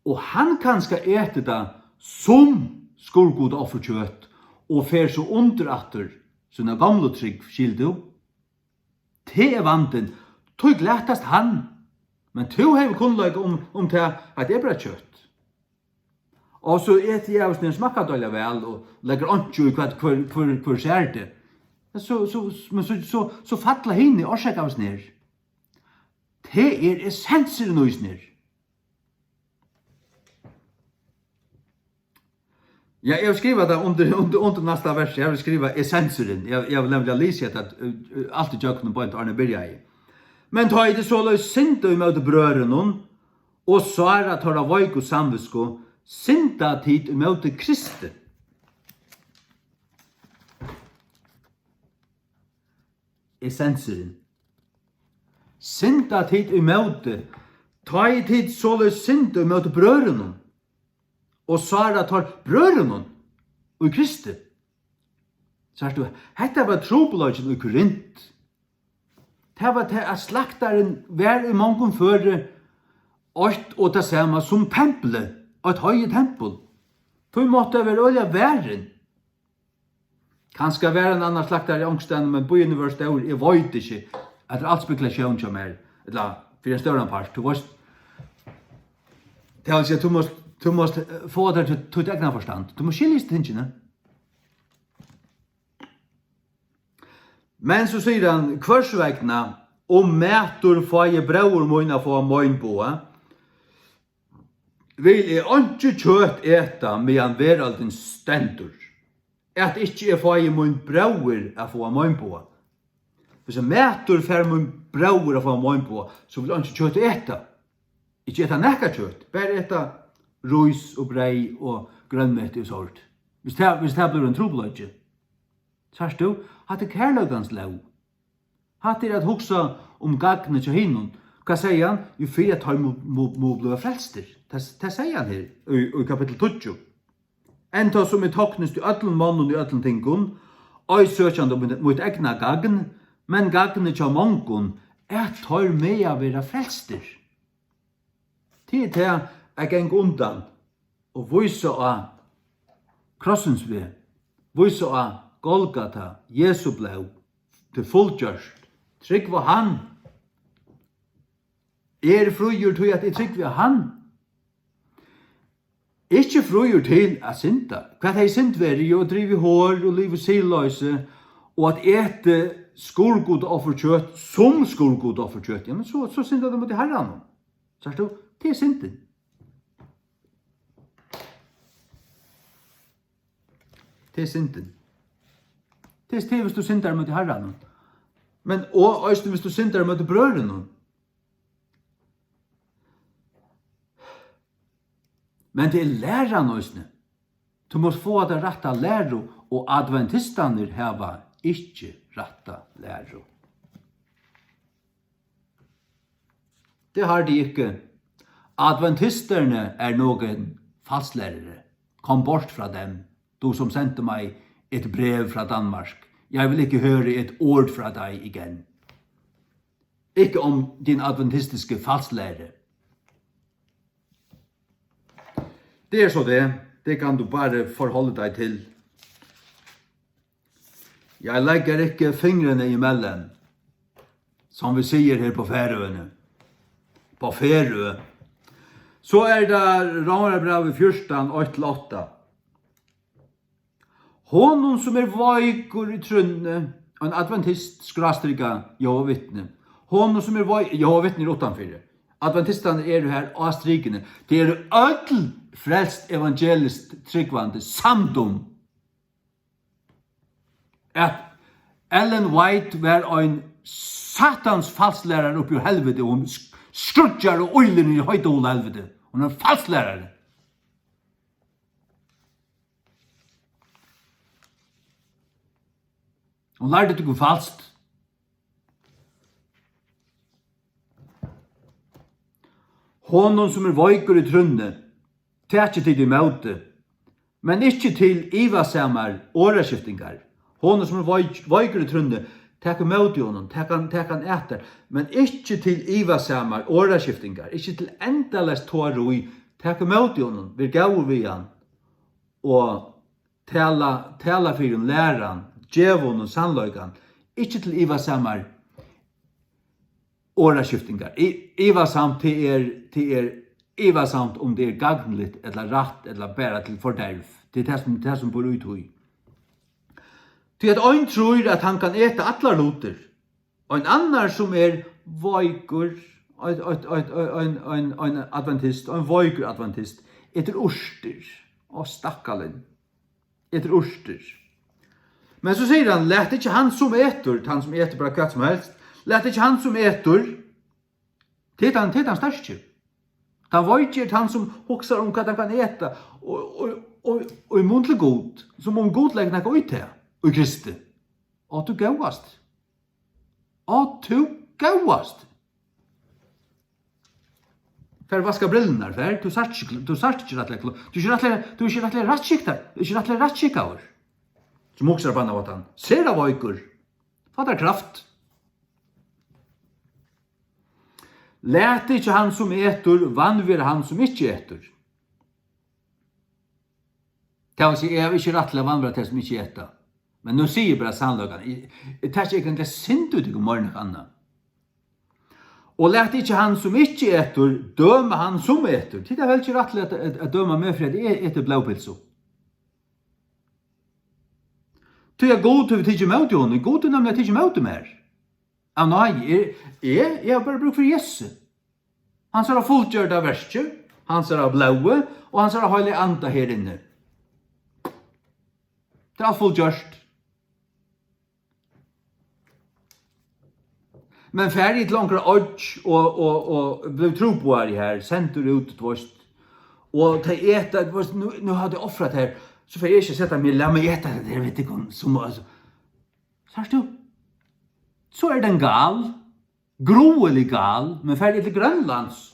og hann kanska etur tað sum skurðgudoffurkjøt og fer so undir aftur sína gomlu trúgv, skilur tú? Tað er vandin. Tí glatast hann. Men tú hevur kunnleika um, um tað, at tað er bara kjøt. Og so eti eg av og til, smakkar deiligt væl og leggur einki í, hvat, hvør, hvør, hvør sær tað. Men so, so, men so, so, so falla hini orsaka av og til. Tað er essensurin í snir. Ja, eg havi skrivað tað undir, undir, undir næsta vers. Eg havi skrivað essensurin. Eg, eg havi nemliga lisið hetta, eh, eh, alt ígjøgnum beint áðrenn eg byrjaði. Men tá ið tit soleiðis synda ímóti brøðrunum og sára teirra veiku samvitsku, synda tit ímóti Kristi. Essensurin. Synda tit ímóti, tá ið tit soleiðis synda ímóti brøðrunum og sára teir brøðrunum í Kristi. Sært tú, hetta var trupulleikin í Korint. Tað var tað, at slaktarin var í mongum føri eitt og tað sama sum templið, eitt heiðið tempul. Tí mátti tað vera øgiliga varin. Kanska var ein annar slaktari onkustaðni, men býirnir vóru stórir, eg veit ikki. At tað er alt spekulatión hjá mær, ella fyri ein stóran part, tú veist. Tað vil siga, tú mást, tú mást, eh, fáa tær til títt egna forstand. Tú mást skilja hesi tingini. Men so sigur hann, hvørs vegna Um matur fái bróður mín at fáa meinboga, vil eg einki kjøt eta, meðan veraldin stendur, at ikki eg fái mín bróður at fáa meinboga. Hvis ein matur fær mín bróður at fáa meinboga, so vil eg einki kjøt eta. Ikki eta nakað kjøt, bara eta rís og breyð og grønmeti og sort. Hvis tað, hvis tað blívur ein trupulleiki. Sært tú? Hatta er kærleikans lóg. Hatta er at hugsa um gagnið hjá hinum. Hvat segði hann? Jú, fyri at teir mu-, mu-, mugu blíva frelstir. Tað, tað segði hann her í, í kapittul tíggju. Enntá sum eg toknist í øllum monnum í øllum tingum, ei søkjandi mítt, mítt egna gagn, men gagnið hjá mongum, at teir mega vera frelstir. Tað er tað at ganga undan og vísa á krossins veg, vísa á Golgata, Jesu blóð, tað er fullgjørt, trúgv á hann. Eg eri fríur, tí at eg trúgvi á hann. Ikki fríur til at synda. Hvat hevði synd verið? Jú, drivið hor og livið siðloysi og at eta skurðgudaofferkjøt sum skurðgudaofferkjøt. Ja, men so, so syndar tú móti Harranum. Sært tú? Tað er syndin. Tað er syndin. Tað er, tað er, hvis tú syndar móti Harranum. Men, og eisini, hvis tú syndar móti brøðrunum. Men tað er læran eisini. Tú mást fáa ta rætta læru, og adventistarnir hava ikki rætta læru. Det har de ikke. Adventisterne er noen falsklærere. Kom bort fra dem, du som sendte mig et brev fra Danmark. Jeg vil ikke høre et ord fra dig igen. Ikke om din adventistiske falsklære. Det er så det. Det kan du bare forholde dig til. Jeg legger ikke fingrene imellem, som vi siger her på Færøerne. På Færø. Så er det Rómarbrevet fjúrtan, eitt til átta. Honum, sum er veikur í trúnni, ein adventist, skrástrika, Jehova vitni. Honum, sum er vei-, Jehova vitni er uttanfyri. Adventistarnir eru her á strikuni. Tey eru øll frelst evangelist trúgvandi, samd um, at Ellen White var ein satans falslærari uppi úr helviti, og hon sk-, skríggjar og ýlir niður í heita holu helviti. Hon er ein falslærari. Hon lærdi tykkum falskt. Honum, sum er veikur í trúnni, takið tit ímóti, men ikki til ivasamar orðaskiftingar. Honum, sum er veik-, veikur í trúnni, tak ímóti honum, tak hann, tak hann at tær, men ikki til ivasamar orðaskiftingar, ikki til endaleyst torarí, tak ímóti honum, ver góður við hann, og tala, tala fyri honum læran, gev honum sannleikan, ikki til ivasamar orðaskiftingar. I-, ivasamt, tað er, tað er ivasamt, um tað er gagnligt ella rætt ella bara til forderv. Tað er tað, sum, tað, sum býr í tí. Tí at ein trýr, at hann kann eta allar lutir. Ein annar, sum er veikur, eitt, eitt, eitt, ein, ein, ein adventist, ein veikur adventist, etur urtir. Ó, stakkalin. Etur urtir. Men so sigur hann, lat ikki hann, sum etur, tann, sum etur bara hvat sum helst, lat ikki hann, sum etur, tað er tann, tað er tann sterki. Tann veiki er tann, sum hugsar um, hvat hann kann eta, og, og, og, og í mun til Gud, sum um Gud leggur nakað í tað, í Kristi. Ó, tú góðasti. Á, tú góðasti. Far vaska brillurnar, far. Tú sært ikki, tú sært ikki rættiliga kl-, tú ert ikki rættiliga, tú ert ikki rættiliga rættskiktar, tú ert ikki rættiliga rættskikaður. Sum hugsar á bannavátan. Sera veikur. Fá tær kraft. Lat ikki hann, sum etur, vanvirða hann, sum ikki etur. Tað vil siga, eg havi ikki rætt til at vanvirða tey, sum ikki eta. Men nú sigi eg bara sannleikan. Eg, eg taki ikki engang synd í tykkum meira enn nakað annað. Og lat ikki hann, sum ikki etur, døma hann, sum etur. Tit hava heldur ikki rætt til at, at, at døma meg fyri at eg eti blóðpylsu. Tí at Gud hevur tikið ímóti honum. Gud hevur nemliga tikið ímóti mær. Av náði. Eg, eg, eg havi bara brúk fyri Jesu. Hansara fullgjørda verki, hansara blóði og hansara heilaga anda her inni. Tað er alt fullgjørt. Men fari eg til onkra oyggj og, og, og blívi trúboðari har, sendur út, tú veist, og tey eta, tú veist, nú, nú hava tey ofrað her, so fari eg ikki at seta meg, lat meg eta tað her, veit tykkum, sum, altso, sært tú? So er tað ein gal, gruelig gal, men fari eg til Grønlands,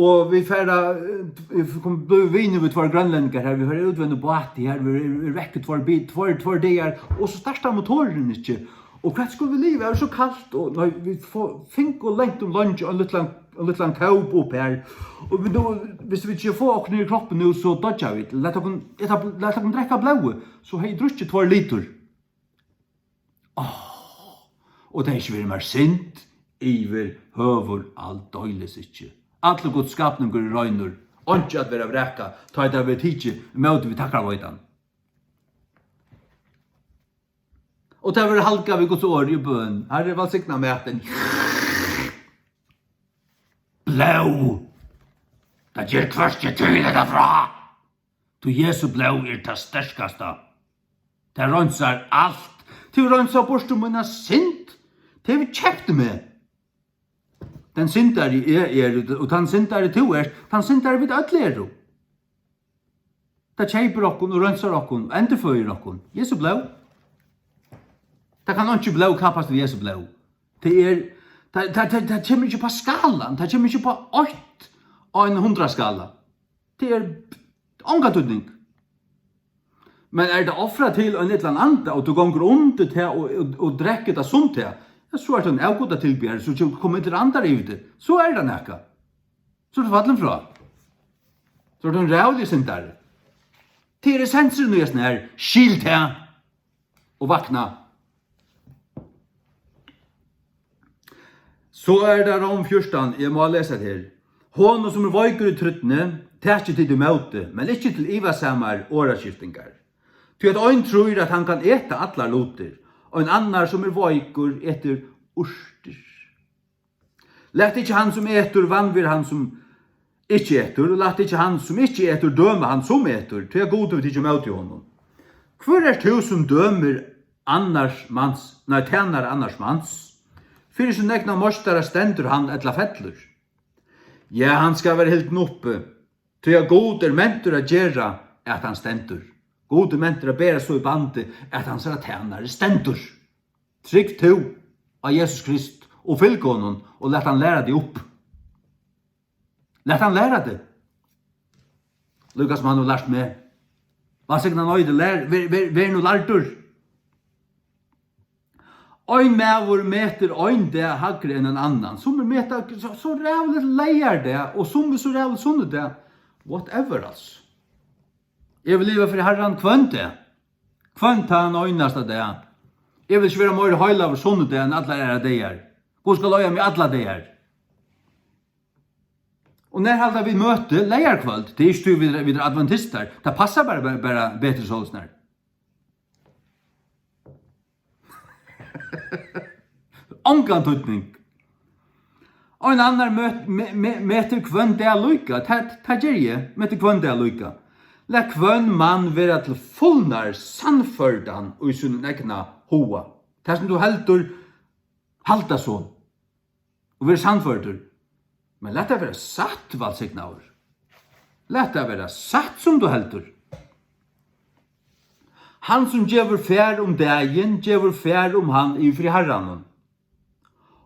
og vit fara, eh, vit koma, blíva vinir við tveir grønlendingar har, vit fara út við einum báti har, vit eru, eru vekk í tveir bi-, tveir, tveir dagar, og so startar motorurin ikki. Og hvat skulu vit liva? Er so kalt, og nei, vit fáa, fingu langt um leingi ein lítlan, ein lítlan kóp upp har. Og vit nú, viss vit ikki fáa okkum niður í kroppin nú, so doyggja vit. Lat okkum eta, lat okkum drekka blóðið. So hevði eg drukkið tveir litur. Áh, og tað hevði ikki verið mær synd yvirhøvur, aldeilis ikki. Allur Guds skapningur er reinur, einki at vera vrakað, tá ið tað verður tikið ímóti við takkarveitan. Og tað verður halgað við Guds orði og bøn. Harri, vælsigna matin. Blóð! Tað ger hvørki til ella frá. Tí Jesu blóð er tað sterkasta. Tað reinsar alt. Tað hevur reinsað burtur mína synd. Tað hevur keypt meg. Tann syndari eg eri, og tann syndari tú ert, tann syndari vit øll eru. Tað keypir okkum og reinsar okkum og endurføðir okkum. Jesu blóð. Tað kann einki blóð kappast við Jesu blóð. Tað er, tað, tað, tað, tað kemur ikki upp á skalan, tað kemur ikki upp á eitt á ein hundrað skala. Tað er ongan týdning. Men er tað ofrað til ein illan anda, og tú gongur undir tað og, og, og drekkur tað sum tað, ja, so ert tú ein avgudatilbiðari, so kemur, koma illir andar yvir teg. So er tað nakað. So ert tú fallin frá. So ert tú ein ræðuligur syndari. Tað er essensurin í hesum her. Skil tað. Og vakna. So er tað Róm fjúrtan, eg má lesa tað her. Honum, sum er veikur í trúnni, takið tit ímóti, men ikki til ivasamar orðaskiftingar. Tí at ein trýr, at hann kann eta allar lutir, ein annar, sum er veikur, etur urtir. Lat ikki hann, sum etur, vanvirða hann, sum ikki etur, og lat ikki hann, sum ikki etur, døma hann, sum etur, tí at Gud hevur tikið ímóti honum. Hvør ert tú, sum dømir annars mans, nei, tænara annars mans? Fyri sín egna meistara stendur hann ella fellur. Ja, hann skal vera hildin uppi, tí at Gud er mentur at gera, at hann stendur. Gud er mentur at bera so í bandi, at hansara tænari stendur. Trúgv tú á Jesus Krist og fylg honum og lat hann læra teg upp. Lat hann læra teg. Líka sum hann hevur lært meg. Vælsigna hann og lær, ver, ver, ver nú lærdur. Ein maður metir ein dag hægri enn ein annan. Summi meta so, so ræðuligt leygardag, og summi so ræðuligt sunnudag. Whatever, altso. Eg vil liva fyri Harran hvønn dag. Hvønn tann einasta dag. Eg vil ikki vera meira heilagur sunnudag enn allar aðrar dagar. Gud skal eiga meg allar dagar. Og nær halda vit møti? Leygarkvøld. Tað er ikki tí vit, vit eru adventistar. Tað passar bara, bara, bara betri soleiðis nær. Ongan týdning. Ein annar møt, me, me, metir hvønn dag líka. Tað, tað geri eg. Meti hvønn dag líka. Lat hvønn mann vera til fulnar sannførdan í sínum egna huga. Tað sum tú heldur, halda so. Og vera sannførdur. Men lat tað vera satt, vælsignaður. Lat tað vera satt, sum tú heldur. Hann, sum gevur far um dagin, gevur far um hann yvir fyri Harranum.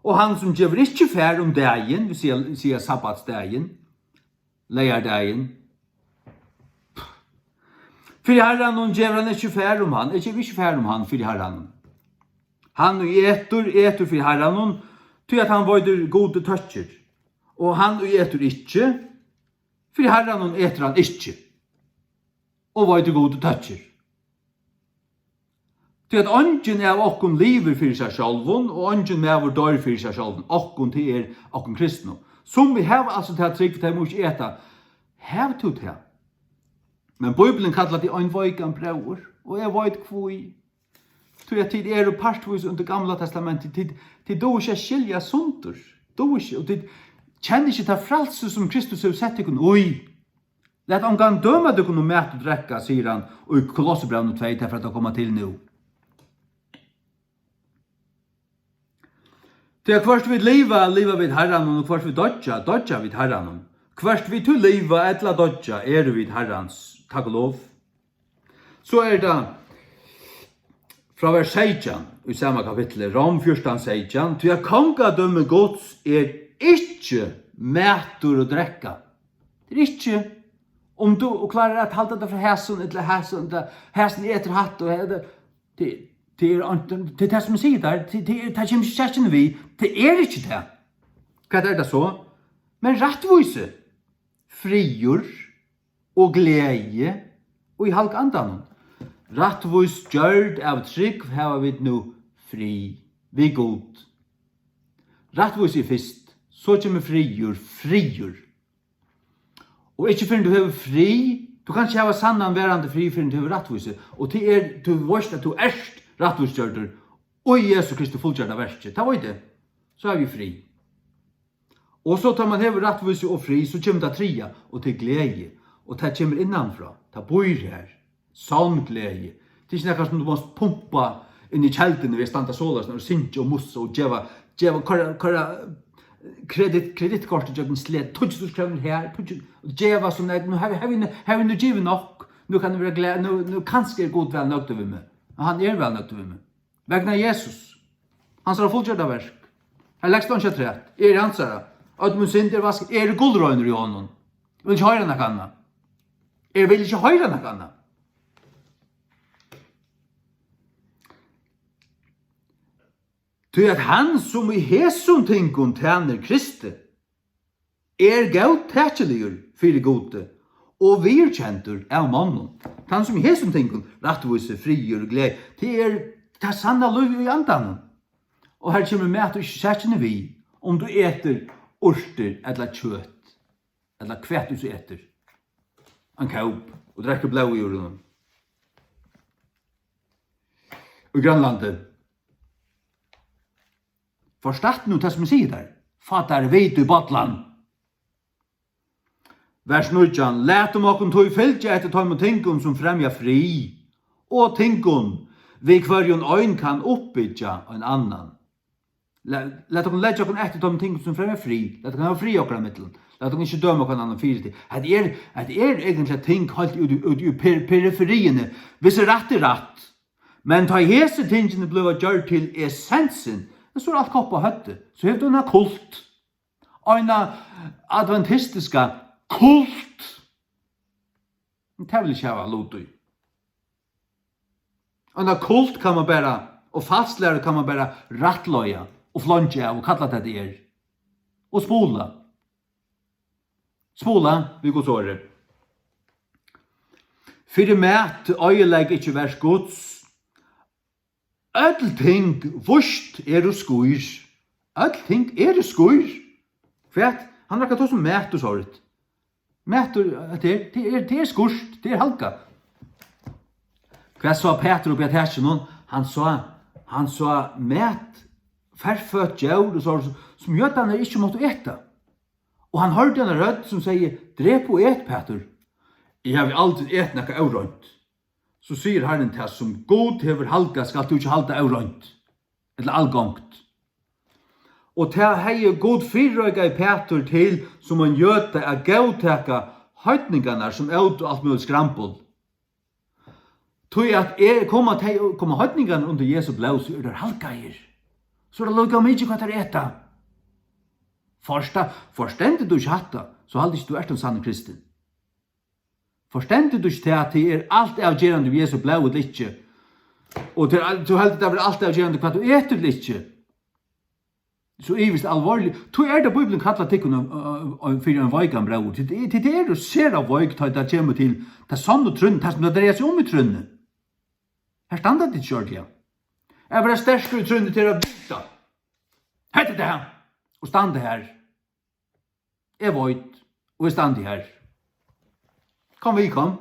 Og hann, sum gevur ikki far um dagin, vit siga, siga sabbatsdagin, leygardagin, fyri Harranum gevur hann ikki far um hann, eg gevi ikki far um hann fyri Harranum. Hann, ið etur, etur fyri Harranum, tí at hann veitir Gudi tøkkir. Og hann, ið etur ikki, fyri Harranum etur hann ikki, og veitir Gudi tøkkir. Tí at eingin av okkum livir fyri sær sjálvum, og eingin maður doyr fyri sær sjálvum. Okkum, tað er okkum kristnu. Summi hava altso ta trúgv, tey mugu ikki eta. Hevur tú tað? Men Bíblian kallar teg ein veikan bróður, og eg veit hví. Tí at tit eru partvís undir Gamla Testamentið, tit, tit duga ikki at skilja sundur, duga ikki, og tit kenna ikki tað frælsi, sum Kristus hevur sett tykkum í. Lat ongan døma tykkum um mat og drekka, sigur hann í Kolossebrævinum tvey, tað er fyri at koma til nú. Tí at hvørt vit liva, liva vit Harranum, og hvørt vit doyggja, doyggja vit Harranum. Hvørt vit tí liva ella doyggja, eru vit Harrans. Takk og lov. So er tað frá vers seytjan í sama kapitli, Rom fjúrtan seytjan, tí at kongadømi Guds er ikki matur og drekka. Tað er ikki, um tú klárar at halda teg frá hasum, ella hasum, ella hasin etur hatt, og he-, tað, tað er, tað er tað, sum eg sigi tær, tað, tað er, tað kemur ikki kerkjan við, tað er ikki tað. Hvat er tað so? Men rættvísi, friður og gleði í Halga Andanum. Rættvís gjørd av trúgv hava vit nú frið við Gud. Rættvísi er fyrst, so kemur friður, friður. Og ikki fyrr enn tú hevur frið, tú kanst ikki hava sannan varandi frið, fyrr enn tú hevur rættvísi. Og tað er, tú veitst, at tú ert rættvísgjørdur í Jesu Kristi fullgjørda verki. Tað veit eg. So havi eg frið. Og so tá man hevur rættvísi og frið, so kemur tað triðja, og tað er gleði. Og tað kemur innanfrá. Tað býr her. Sann gleði. Tað er ikki nakað, sum tú mást pumpa inn í kelduni við at standa soleiðis og syngja og mussa og geva, geva, koyra, koyra kredit-, kredittkort ígjøgnum slet, tíggju túsund krónur her, tíggju, og geva so nógv. Nú havi, havi, havi nú givið nokk. Nú kann eg vera glað. Nú, nú kanska er Gud væl nøgdur við meg. Og hann er væl nøgdur við meg. Vegna Jesus. Hansara fullgjørda verk. Her legst einki afturat. Eg eri hansara. Øll mín synd er vaskað. Eg eri gullreinur í honum. Eg vil ikki hoyra nakað annað. Eg vil ikki hoyra nakað annað. Tí at hann, sum í hesum tingum tænir Kristi, er góðtakiligur fyri Gudi og viðurkendur av monnum. Tann, sum í hesum tingum rættvísi, friður og gleði, tað er tað sanna lívið í Andanum. Og her kemur matur ikki kerkjuni við, um tú etur urtir ella kjøt, ella hvat tú so etur, ein kóp, og drekkur blóðið úr honum. Í Grønlandi. Forstatt nú tað, sum eg sigi tær. Fá tær vit í bollan. Vers nítjan: Latum okkum tí fylgja eftir teimum tingum, sum fremja frið, og tingum, við hvørjum ein kann uppbyggja ein annan. La-, lat okkum leggja okkum eftir teimum tingum, sum fremja frið. Lat okkum hava frið okkara millum. Lat okkum ikki døma hvønn annan fyri tí. Hetta er, hetta er eigentliga ting heilt út í, út í per-, periferiini. Hvis rætt er rætt. Men tá hesi tingini blíva gjørd til essensin, so er alt koppað á høvdið. So hevur tú eina kult. Eina adventistiska kult. Men tað vil eg ikki hava lut í. Eina kult kann man bara, og falsklæru kann man bara rættleiða og fleingja av og kalla tað, tað er. Og spula. Spula við Guds orði. Fyri mat oyðilegg ikki verk Guds. Øll ting víst eru skír. Øll ting eru skír. Hvat? Hann rakar tað sum matur, sorry. Matur, tað er, tað er, tað er skírt, tað er halgað. Hvat sá Pætur uppi á takinum? Hann sá, hann sá mat, ferføtt djór, og so, sum jødarnir ikki máttu eta. Og hann hoyrdi eina rødd, sum segði: Drep og et, Pætur. Eg havi aldrin etið nakað óreint. So sigur Harrin: Tað, sum Gud hevur halgað, skalt tú ikki halda óreint, ella algongt. Og tað hevði Gud fyrireikað Pætur til, sum ein jøda, at góðtaka heidningarnar, sum ótu alt møguligt skrambul. Tí at er, koma tey, koma heidningarnir undir Jesu blóð, so eru teir halgaðir. So er tað líka mikið, hvat teir eta. Forsta-, forstendur tú ikki hatta, so haldi ikki, tú ert ein sannur kristin. Forstendur tú ikki tað, at tað er alt avgerandi, um Jesu blóð ella ikki? Og tað er, tú heldur, tað verður alt avgerandi, hvat tú etur ella ikki? So ivist alvorliga. Tí er tað, Bíblian kallar tykkum ein, ein, ein, fyri ein veikan bróður. Tit, tit eru sera veik, tá tað kemur til tað sanna trúnna, tað, sum tað dreiar seg um í trúnni. Her standa tit ikki ordiliga. At vera sterkur í trúnni, tað er at vita: Hetta er tað, og standa her. Eg veit, og eg standi her. Kom við, kom.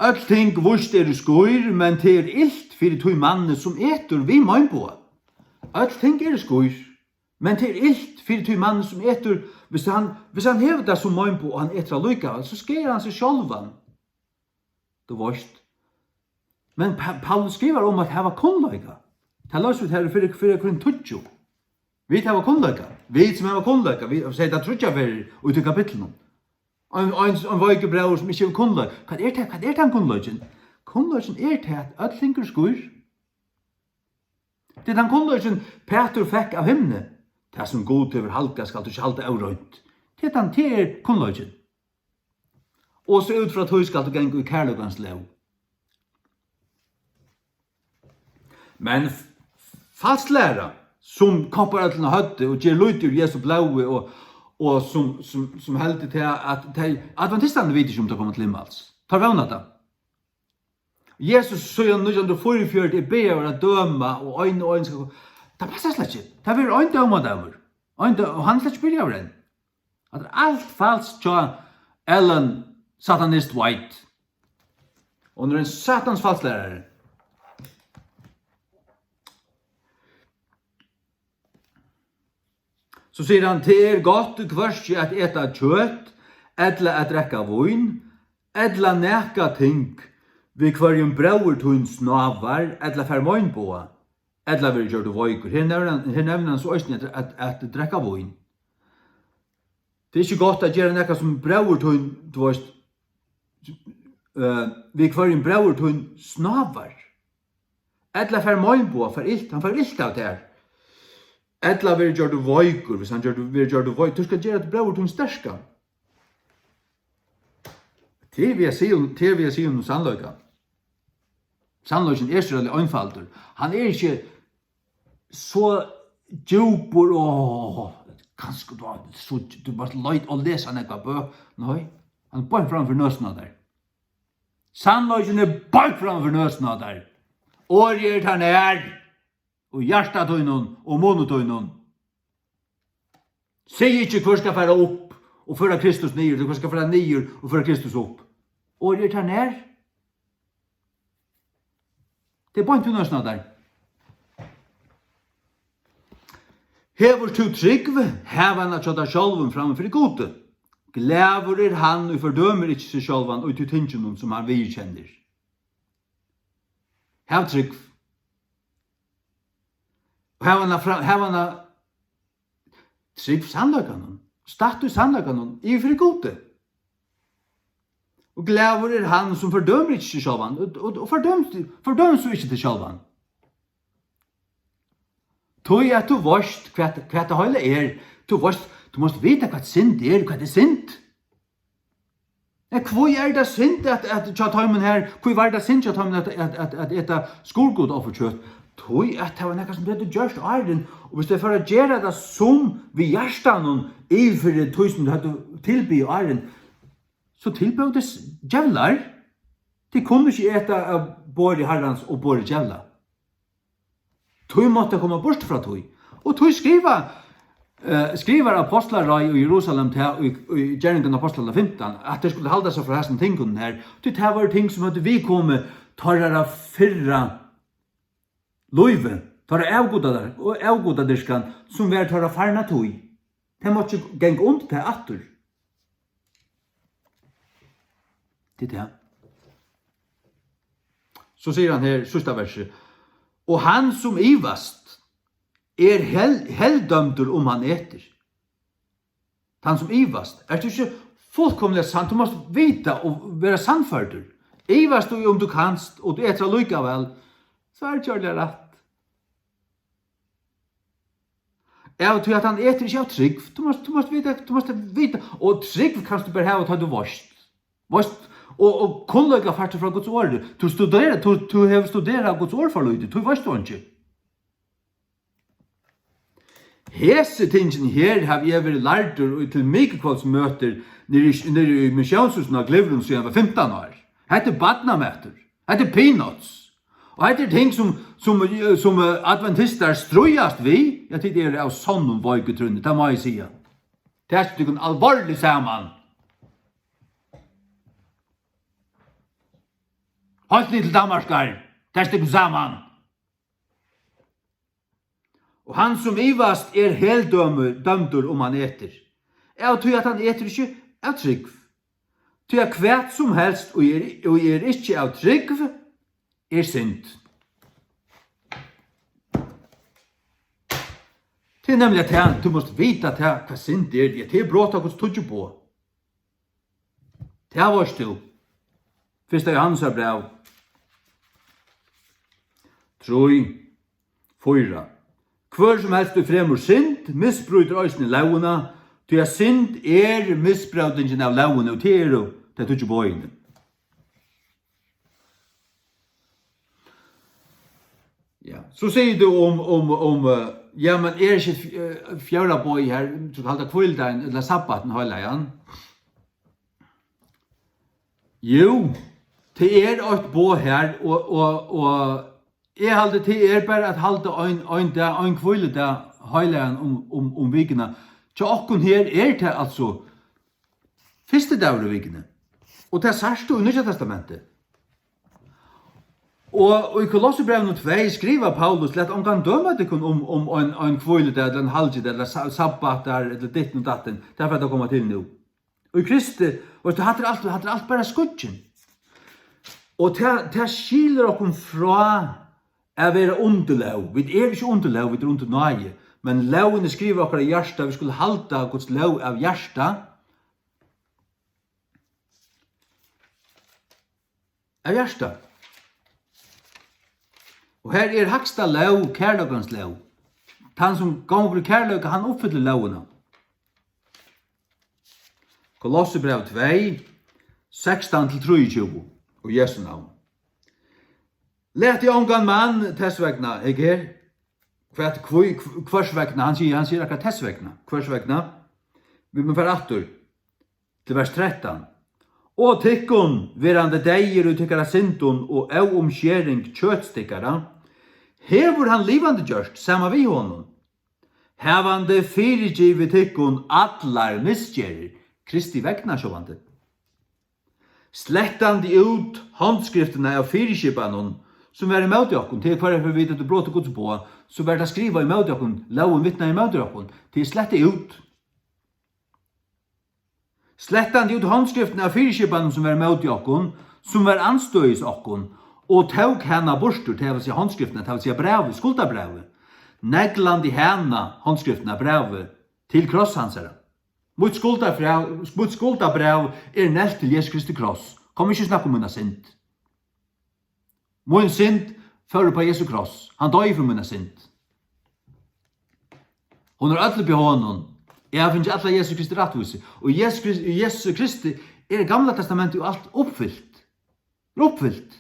Øll ting víst eru skír, men tað er ilt fyri tí manni, sum etur við meinboga. Øll ting eru skír, men tað er ilt fyri tí manni, sum etur, hvis hann, hvis hann hevur tað sum meinboga, og hann etur allíkavæl, so skaðar hann seg sjálvan. Tú veist. Men Pa-, Paulus skrivar um at hava kunnleika. Tað lesa vit her í fyrra, fyrra Korint tíggju. Vit hava kunnleika. Vit sum hava kunnleika. Vit siga tað tríggjar ferðir í tí kapitlinum. Ein, ein, ein veikur bróðir sum ikki hevur kunnleika. Hvat er tað? Hvat er tann kunnleikin? Kunnleikin er tað, at øll ting eru skír. Tað er tann kunnleikin, Pætur fekk av himni. Tað, sum Gud hevur halgað, skalt tú ikki halda óreint. Tað er tann, tað er kunnleikin. Og so út frá tí skalt tú ganga í kærleikans lóg. Men f-, falsk læra, sum koppar øllum á høvdið og ger lítið úr Jesu blóði og, og sum, sum, sum heldur til at tey, adventistarnir vita ikki, um teir koma til himmals. Teir vóna tað. Jesus, síðan nítjan hundrað og fýraogfjøruti, er byrjaður at døma, og ein og ein skal, tað passar slett ikki. Tað verður ein dómadagur. Ein dø-, og hann er slett ikki byrjaður enn. Hatta er alt falskt hjá Ellen Satanist White. Hon er ein satans falslærari. So sigur hann: "Tað er gott hvørki at eta kjøt, ella at drekka vín, ella nakað ting, við hvørjum bróðir tín snávar, ella fær meinboga, ella verður gjørdur veikur." Her nevnir hann, her nevnir hann so eisini at, at, at drekka vín. Tað er ikki gott at gera nakað, sum bróðir tín, tú veist, eh, við hvørjum bróðir tín snávar. Ella fær meinboga, fær ilt, hann fær ilt av tær. Ella verður gjørdur veikur, hvis hann gjørdur, verður gjørdur veik-, tú skalt gera bróður tín sterkan. Tað er við at siga, tað er við at siga um sannleikan. Sannleikin er so einfaldur. Hann er ikki so djúpur og kanska tú, so, tú mást leita og lesa nakrar bøkur. Nei, hann er beint framman fyri nøsina á tær. Sannleikin er beint framman fyri nøsina á tær. Orðið er tær nær, í hjarta tínum og munni tínum. Sig ikki: "Hvør skal fara upp og føra Kristus niður?" Ella: "Hvør skal fara niður og føra Kristus upp?" Orðið er tær nær. Tað er beint í nøsina á tær. Hevur tú trúgv, hav hana hjá tær sjálvum framman fyri Gudi. Glaður er hann, ið fordømir ikki seg sjálvan í tí tinginum, sum hann viðurkennir. Hav trúgv. Og hav hana fra-, hav hana trúgv sannleikanum. Statt í sannleikanum, yvir fyri Gudi. Og glaður er hann, sum fordømir ikki seg sjálvan, og, og, og fordømir, fordømir so ikki teg sjálvan. Tí at tú veist, hvat, hvat tað heila er. Tú veist, tú mást vita, hvat synd er, hvat er synd. Men hví er tað synd at, at hjá teimum her, hví var tað synd hjá teimum at, at, at, at eta skurðgudofferkjøt? Tí at tað var nakað, sum tey høvdu gjørt áðrenn, og hvis tey fóru at gera tað sum við hjartanum yvir fyri tí, sum tey høvdu tilbiðið áðrenn, so tilbóðu tey s-, djevlar. Tey kunnu ikki eta av borði Harrans og borði djevla. Tí mátti koma burtur frá tí. Og tí skriva, eh, skrivar apostlaráðið í Jerusalem tað í, í Gerningarnar apostlaráðið fimtan, at tey skuldu halda seg frá hasum tingunum her. Tí tað vóru ting, sum høvdu viðkomið teirra fyrra lívi, teirra avgudar-, og avgudadyrkan, sum var teirra farna tíð. Tey máttu ikki ganga undir tað aftur. Tað er tað. So sigur hann her, síðsta versi: "Og hann, sum ivast, er hel-, heldømdur, um hann etur." Tann, sum ivast. Ert tú ikki fullkomiliga sann? Tú mást vita og vera sannførdur. Ivast tú, um tú kanst, og tú etur allíkavæl, so er tað gjørliga rætt. Av tí at hann etur ikki av trúgv. Tú mást, tú mást vita, tú mást vita. Og trúgv kanst tú bara hava, tá tú veitst. Veitst, og, og kunnleika fært tú frá Guds orði. Tú studerar, tú, tú hevur studerað Guds orð for lítið. Tú veitst tú einki. Hesi tingini her havi eg verið lærdur í til mikukvøldsmøtir niðri í, niðri í missiónshúsinum á Glyvrum, síðan eg var fimtan ár. Hetta er barnamatur. Hetta er peanuts. Og hetta er ting sum, sum, sum, eh, adventistar stríðast við. Ja, tit eru av sonnum veik í trúnni, tað má eg siga. Takið tykkum alvorligt saman. Heilt niður til Danmarkar. Tað er tykkum saman. Og hann, sum ivast, er heldømur, dømdur, um hann etur. Av tí at hann etur ikki av trúgv. Tí at hvat sum helst, ið er, ið er ikki av trúgv, er synd. Tað er nemliga tað, tú mást vita tað, hvat synd er. Ja, tað er brot á Guds tíggju boð. Tað veitst tú. Fyrsta Jóhannesar bræv. Trý, fýra. Hvør sum helst, ið fremur synd, misbrýtur eisini lógina, tí at synd er misbrótingin av lógini, og tað eru tey tíggju boðini. Ja, so sigur tú um, um, um, eh, ja, men er ikki, eh, fjórða boðið her, tú skal halda hvíludagin ella sabbatin heilagan? Jú, tað er eitt boð her, og, og, og eg haldi, tað er bara at halda ein, ein dag, ein hvíludag heilagan um, um, um vikuna. Hjá okkum her er tað altso fyrsti dagur í vikuni. Og tað sært tú í Nýggja Testamenti. Og, og í Kolossebrævinum tvey skrivar Paulus: "Lat ongan døma tykkum um, um ein, ein hvíludag, ella ein halgidag, ella sa-, sabbatar, ella ditten og datten." Tað fer at koma til nú. Og í Kristi, veitst tú, hatta er alt, hatta er alt bara skuggin. Og tað, tað skilur okkum frá at vera undir lóg. Vit eru ikki undir lóg, vit eru undir náði. Men lógin er skrivað í okkara hjarta, vit skulu halda Guds lóg av hjarta. Av hjarta. Og her er hægsta lóg, kærleikans lóg. Tann, sum gongur í kærleika, hann uppfyllir lógina. Kolossebræv tvey, sekstan til trýogtjúgu, í Jesu navn. Latið ongan mann tess vegna, hygg her, hvat, hví, hv-, hvørs vegna, hann sigur, hann sigur akkurát tess vegna, hvørs vegna. Vit mugu fara aftur til vers trettan. Og tykkum, verandi deyðir í tykkara syndum og óumskering kjøts tykkara, hevur hann livandi gjørt saman við honum, havandi fyrigivið tykkum allar misgerðir, Kristi vegna sjálvandi, slettandi út handskriftina av fyriskipanum, sum var ímóti okkum. Tí hvørja ferð vit høvdu brotið Guds boð, so var tað skrivað ímóti okkum, lógin vitnaði ímóti okkum, tað er slettað út. Slettandi út handskriftina av fyriskipanum, sum var ímóti okkum, sum var andstøðis okkum, og tók hana burtur, tað vil siga handskriftina, tað vil siga brævið, skuldabrævið, neglandi hana, handskriftina, brævið, til kross hansara. Mítt skuldabræv, mítt skuldabræv er nelt til Jesu Kristi kross. Kom ikki og snakka um mína synd. Mín synd fór upp á Jesu kross. Hann doyði fyri mína synd. Hon er øll uppi á honum. Eg havi fingið alla Jesu Kristi rættvísi. Og Jesu Kristi, í Jesu Kristi er Gamla Testamentið og alt uppfylt. Er uppfylt.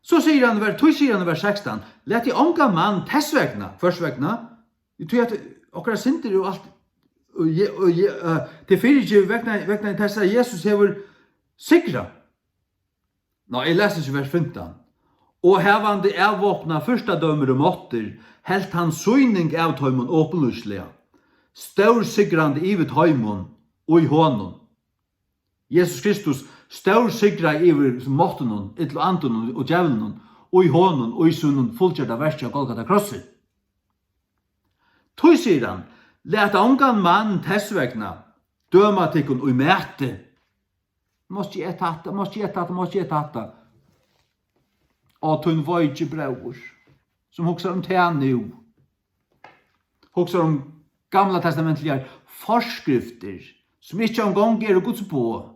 So sigur hann, ver-, tí sigur hann í vers sekstan: "Latið ongan mann tess vegna." Hvørs vegna? Tí at okkara syndir eru alt, og Je-, og Je-, eh, tað er fyrigivið vegna, vegna tess at Jesus hevur sigrað. Ná, eg lesi ikki vers fimtan. "Og havandi avvápnað fyrstadømir og máttir, helt hann sýning av teimum opinlýsliga, stórsigrandi yvir teimum í honum." Jesus Kristus stórsigraði yvir máttunum, illu andunum og djevlinum í honum, í sínum fullgjørda verki á Golgata krossi. Tí sigur hann: "Lat ongan mann tess vegna døma tykkum í mati." Mást ikki eta hatta, mást ikki eta hatta, mást ikki eta hatta. Á, tín veiki bróðir, sum hugsar um tað nú. Hugsar um gamla testamentligar forskriftir, sum ikki eingong eru Guds boð.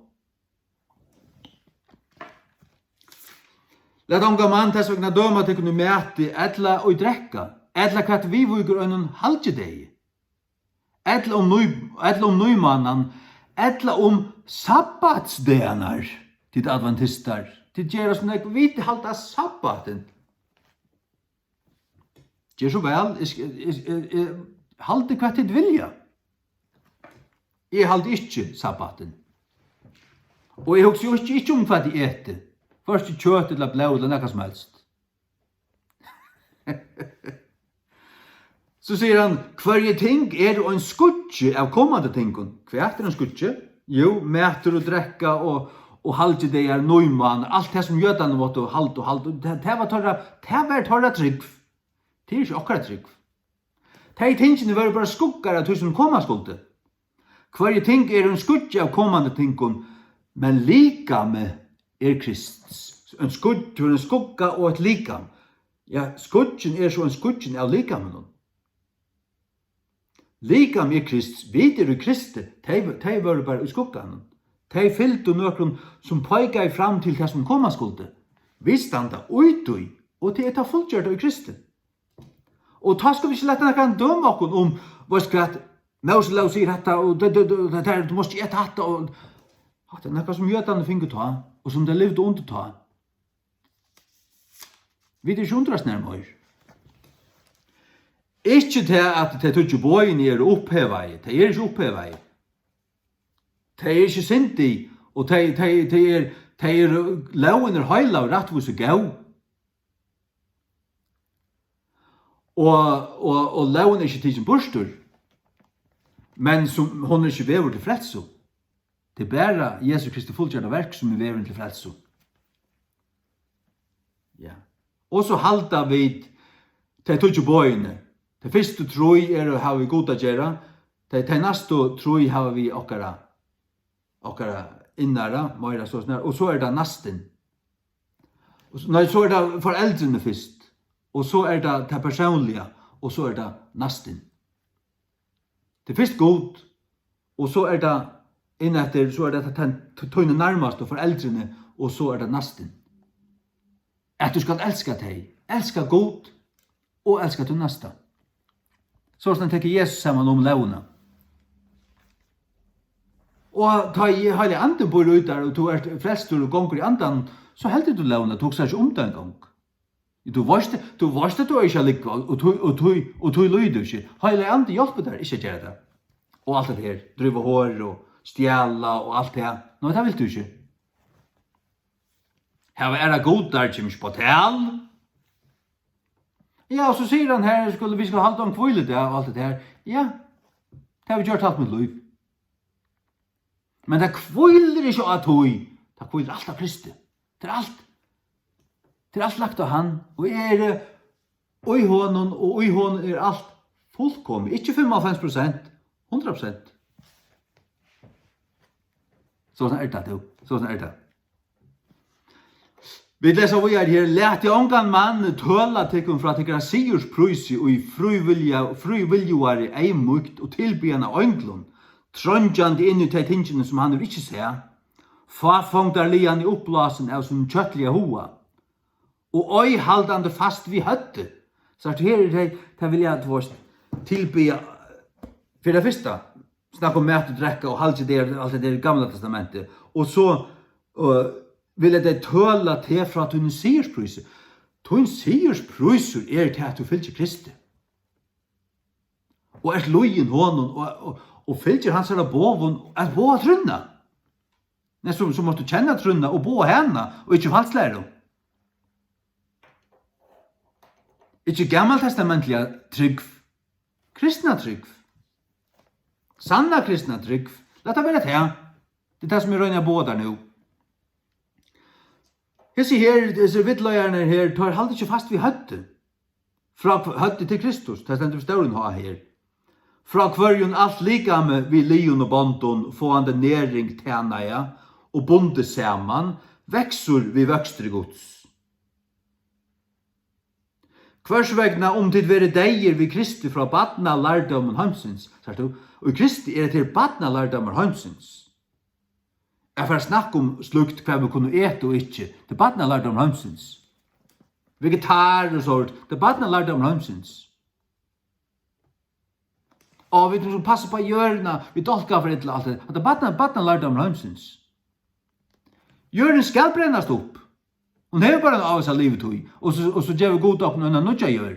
Lat ongan mann tess vegna døma tykkum í mati, ella í drekka, ella hvat viðvíkur einum halgidegi, ella um nýmánaðan, ella um sabbatsdagarnar, tit adventistar. Tit gera so nógv, vit halda sabbatin. Ger so væl, eg, eg, eg, eg haldi, hvat tit vilja. Eg haldi ikki sabbatin. Og eg hugsi jo ikki, ikki um, hvat eg eti. Hvørki kjøt ella blóð ella nakað sum helst. So sigur hann: "Hvørji ting eru ein skuggi av komandi tingum." Hvat er ein skuggi? Jú, matur og drekka og, og halgidagar, nýmánaðar, alt tað sum jødarnir máttu halda og halda, tað, tað var teirra, tað var teirra trúgv. Tað er ikki okkara trúgv. Tey tingini vóru bara skuggar av tí, sum koma skuldi. Hvørji ting eru ein skuggi av komandi tingum, men likamið er Krists. Ein skuggi, tú ert ein skugga og eitt likam. Ja, skuggin er so ein skuggin av likaminum. Likamið er Krists, vit eru Kristi, tey, tey vóru bara í skugganum. Tey fylgdu nøkrum, sum peikaði fram til tað, sum koma skuldi. Vit standa í tí, og tað er tað fullgjørda í Kristi. Og tá skulu vit ikki lata nakran døma okkum um, veitst hvat, Móselóg sigur hatta, og tað, tað, tað, tað, tú mást ikki eta hatta, og hatta er nakað, sum jødarnir fingu tá, og sum tey livdu undir tá. Vit eru ikki undrasnar meir. Ikki tað, at tey tíggju boðini eru upphevaði, tey eru ikki upphevaði. Tey eru ikki syndig, og tey, tey, tey er, tey eru, lógin er heilag og rættvís og góð. Og, og, og lógin er ikki tikin burtur, men sum, hon er ikki vegur til frelsu. Tað er bara Jesu Kristi fullgjørda verk, sum er vegurin til frelsu. Ja. Og so halda vit tey tíggju boðini. Tey fyrstu trý eru, hava við Gud at gera. Tey, tey næstu trý hava við okkara, okkara innara, meira so snar. Og so er tað næstin. Og so, nei, so er tað foreldrini fyrst. Og so er tað tað persónliga. Og so er tað næstin. Tað er fyrst Gud, og so er tað inn eftir, so er tað tann, t-, tíni nærmastu, foreldrini, og so er tað næstin. At tú skalt elska tey, elska Gud og elska tín næsta. Sostatt tekur Jesus saman um lógina. Og tá ið Heilagi Andin býr í tær, og tú ert frelstur og gongur í Andanum, so heldur tú lógina, tú hugsar ikki um tað eingong. Tú veitst, tú veitst, at tú eigur ikki at lúgva, og tú, og tú, og tú lýgur ikki. Heilagi Andi hjálpir tær ikki at gera tað. Og alt tað her, dríva hor og stjala og alt tað. Nei, tað vilt tú ikki. Hava aðrar gudar kemur ikki uppá tal. Ja, og so sigur hann her, skulu, vit skulu halda um hvíludag og alt tað her. Ja, tað hava vit gjørt alt mítt lív. Men tað hvílir ikki á tí. Tað hvílir alt á Kristi. Tað er alt. Tað er alt lagt á hann. Og eg eri í honum, og í honum er alt fullkomið. Ikki fimmoghálvfems prosent, hundrað prosent. Sostatt er tað, tú. Sostatt er tað. Vit lesa víðari her: "Latið ongan mann tøla tykkum frá tykkara sigursprísi í frívilja-, fríviljuari eyðmýkt og tilbiðan av einglum, treingjandi inn í tey tingini, sum hann hevur ikki sæð, fáfongdarligani uppblásin av sínum kjøtliga huga, og ei haldandi fast við høvdið." Sært, her er tey, tey vilja, tú veitst, tilbiðja, fyri tað fyrsta, snakka um mat og drekka og halgidagar, alt tað der í Gamla Testamenti. Og so, øh, vilja tey tøla teg frá tínum sigursprísi. Tín sigursprísur er tað, at tú fylgir Kristi. Og ert lýðin honum og, og, og fylgir hansara boðum, at boða trúnna. Nei, so, so mást tú kenna trúnna og boða hana, og ikki falslæru. Ikki gamaltestamentliga trúgv, kristna trúgv. Sanna kristna trúgv. Lat tað vera tað. Tað er tað, sum eg royni at boða tær nú. Hesi her, hesir villleiðararnir her, teir halda ikki fast við høvdið. Frá hv-, høvdið til Kristus, tað stendur við stórum H her. Frá hvørjum alt likamið við liðum og bondum, fáandi næring, tænaða og bundið saman, veksur við vøkstri Guds. Hvørs vegna, um tit verið deyðir við Kristi frá barnalærdómum heimsins, sært tú, og í Kristi eru tit barnalærdómar heimsins. At fara at snakka um slíkt, hvat vit kunnu eta og ikki, tað er barnalærdómur heimsins. Vegetar og sovorðið, tað er barnalærdómur heimsins. Og vit mugu passa upp á jørðina, vit dálka for illa, alt tað. Hatta er barna-, barnalærdómur heimsins. Jørðin skal brennast upp. Hon hevur bara eina ávísa livitíð, og so, og so gevur Gud okkum eina nýggja jørð.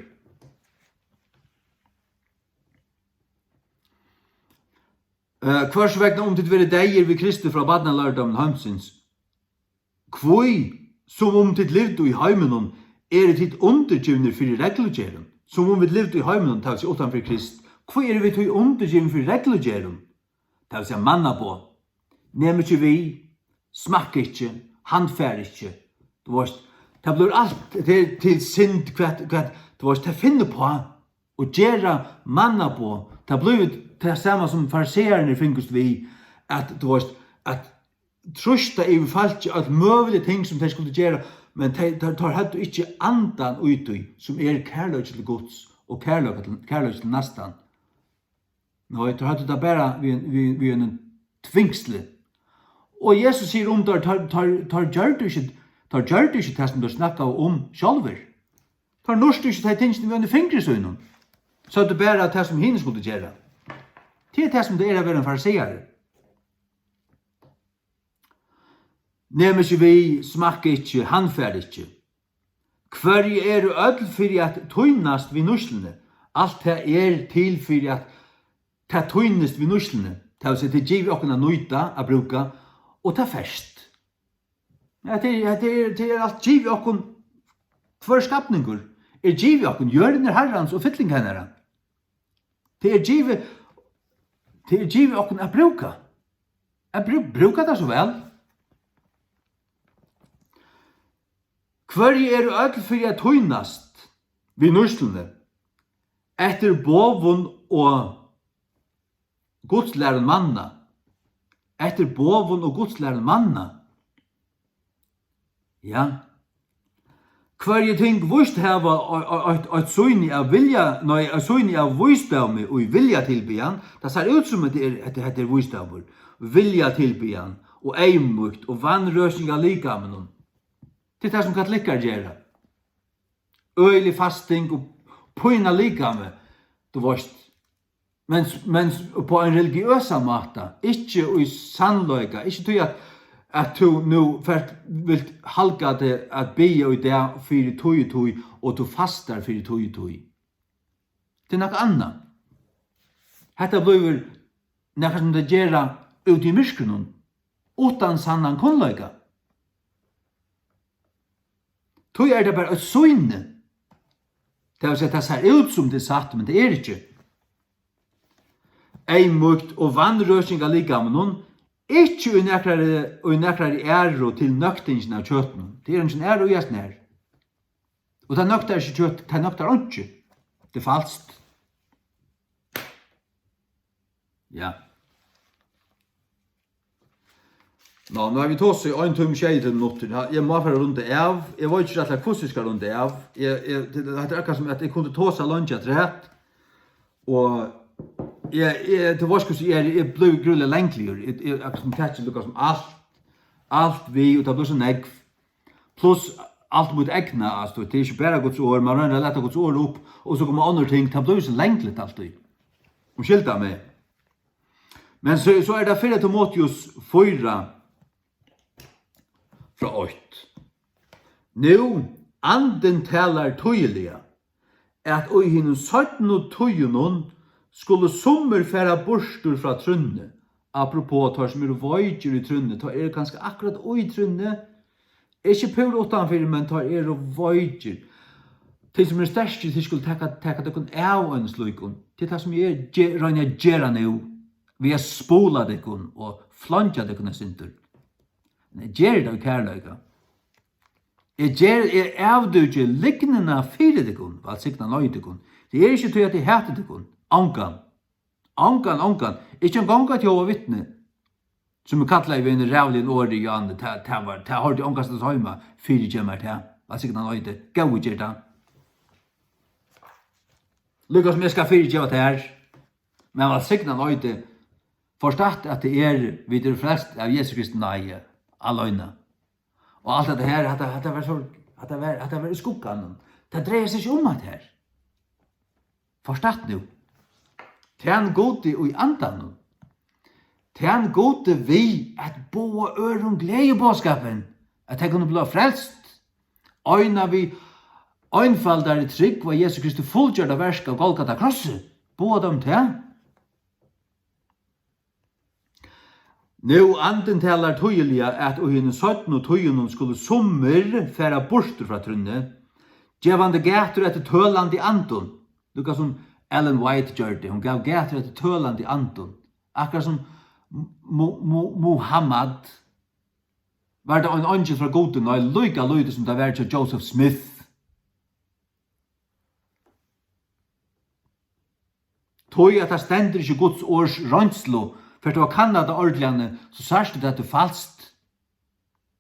Eh, hvørs vegna, um tit verið deyðir við Kristi frá barnalærdómum heimsins, hví, sum um tit livdu í heiminum, eru tit undirgivnir fyri reglugerðum? Sum um vit livdu í heiminum, tað vil siga, uttan fyri Krist, hví eru vit tí undirgivin fyri reglugerðum? Tað vil siga, mannaboð. Nem ikki við, smakka ikki, handfar ikki. Tú veist, tað blívur alt til, til synd, hvat, hvat, tú veist, tað finnur uppá og gera mannaboð. Tað blívur tað sama sum fariseararnir fingust við, at, tú veist, at trýsta yvir fólki øll møgulig ting sum tey skuldu gera, men tey, teir, teir høvdu ikki andan í tí, sum er kærleiki til Guds og kærleiki til, kærleiki til næstan. Nei, teir høvdu tað bara við, við, við einum tvingsli. Og Jesus sigur um teir, teir, teir, teir gjørdu ikki, teir gjørdu ikki tað, sum teir snakkaðu um sjálvir. Teir nýttu ikki tey tingini við einum fingri sínum. Søgdu bara tað, sum hini skuldu gera. Tað er tað, sum tað er at vera ein fariseari. Nema ikki við, smakka ikki, handfar ikki. Hvørji eru øll fyri at týnast við nýtsluni. Alt tað er til fyri at tað týnist við nýtsluni. Tað vil siga, tað er givið okkum at nýta, at brúka, og tað ferst. Hetta er, hetta er, tað er alt givið okkum, hvør skapningur er givið okkum. Jørðin er Harrans og fylling hennara. Tað er givið, tað er givið okkum at brúka. At brú-, brúka tað so væl. Hvørji eru øll fyri at týnast við nýtsluni, eftir boðum og gudslærum manna, eftir boðum og gudslærum manna. Ja. Hvørji ting víst hava ei-, ei-, eitt, eitt sýni av vilja, nei, eitt sýni av vísdómi í viljatilbiðan, tað sær út sum hetta er, hetta, hetta er vísdómur, viljatilbiðan og eyðmýkt og vanrøsing av likaminum. Tað er tað, sum katolikkar gera. Øgilig fasting og pína likamið, tú veist. Men, men upp á ein religiøsan máta, ikki í sannleika, ikki tí at, at tú nú fert, vilt halga teg at biðja í dag fyri tí og tí, og tú fastar fyri tí og tí. Tað er nakað annað. Hetta blívur nakað, sum tey gera úti í myrkrinum, uttan sannan kunnleika. Tí er tað bara eitt sýni. Tað vil siga, tað sær út sum tað er satt, men tað er ikki. Eyðmýkt og vanrøsing av likaminum, ikki í nakrari, í nakrari æru til nøktingina av kjøtinum. Tað er eingin æra í at snara. Og tað nøktar ikki kjøt, tað nøktar einki. Tað er falskt. Ja. Nå, nú hava vit tosað í ein tíma og sjeyogtretivu minuttir. Ha, eg má fara at runda av. Eg veit ikki rættiliga, hvussu eg skal runda av. Eg, eg, tað, hetta er akkurát sum at eg kundi tosað leingi afturat. Og eg, eg, tú veitst, hvussu eg eri, eg blívi grúiliga langligur. Eg, eg, akkurát sum taki líka sum alt, alt við, og tað blívur so nógv. Pluss alt mítt egna, altso, tað er ikki bara Guds orð, man roynir at lata Guds orð upp, og so koma onnur ting, tað blívur so langligt altíð. Umskylda meg. Men so, so er tað fyrra Timoteus fýra frá eitt. Nú, Andin talar týðiliga, at í hinum seinnu tíðunum skulu summir fara burtur frá trúnni. Apropos teir, sum eru veikir í trúnni, teir eru kanska akkurát í trúnni, ikki púra uttanfyri, men teir eru veikir. Tey, sum eru sterkir, tey skulu taka, taka tykkum av einum slíkum. Tað er tað, sum eg ge-, royni at gera nú, við at spula tykkum og fleingja tykkum eitt sindur. Men eg geri tað í kærleika. Eg ger, eg avdúki lygnina fyri tykkum, vælsigna loyvi tykkum. Tað er ikki tí, at eg hati tykkum. Ongan. Ongan, ongan. Ikki eingong eitt Jehova vitni, sum er kallað við einum ræðuligum orði, Johanne, tað, tað var, tað hoyrdi ongastaðni heima, fyrigev mær tað. Vælsigna loyvi tykkum. Góði, ger tað. Líka sum eg skal fyrigeva tær. Men vælsigna loyvi tykkum. Forstått at tað er, vit eru frelst av Jesu Kristi náði, aleina. Og alt hetta her, hatta, hatta var so, hatta var, hatta var í skugganum. Tað dreiar seg ikki um hatta her. Forstått nú. Tæn Gudi í andanum. Tæn Gudi við at boða øðrum gleðiboðskapin, at tey kunnu blíva frelst. Eina við einfaldari trúgv á Jesu Kristi fullgjørda verk á Golgata krossi. Boða teimum tað. Nú, Andin talar týðiliga, at í hinum seinnu tíðunum skulu summir fara burtur frá trúnni, gevandi gætur eftir tølandi andum, líka sum Ellen White gjørdi, hon gav gætur eftir tølandi andum, akkurát sum Mu-, Mu-, Muhammad, Var tað ein eingil frá Gudi? Nei, líka lítið sum tað var hjá Joseph Smith. Tí at tað stendur ikki í Guds orðs roynslu, fert tú at kanna tað ordiliga, so sært tú, at tað er falskt.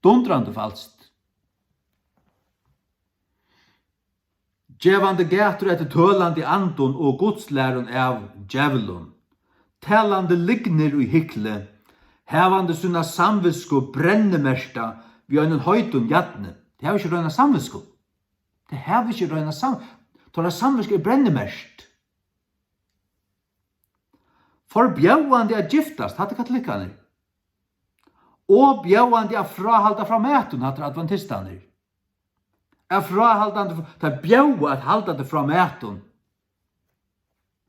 Dundrandi falskt. Gevandi gætur eftir tølandi andum og gudslærum av djevlum, talandi lygnir í hykli, havandi sína samvitsku brennimerkta við einum heitum jarni. Tey hava ikki reina samvitsku. Tey hava ikki reina sam-, teirra samvitska er brennimerkt. Forbjóðandi at giftast, hatta er katolikkarnir. Og bjóðandi at fráhalda frá matum, hatta er adventistarnir. At fráhaldandi, tað bjóða at halda teg frá matum.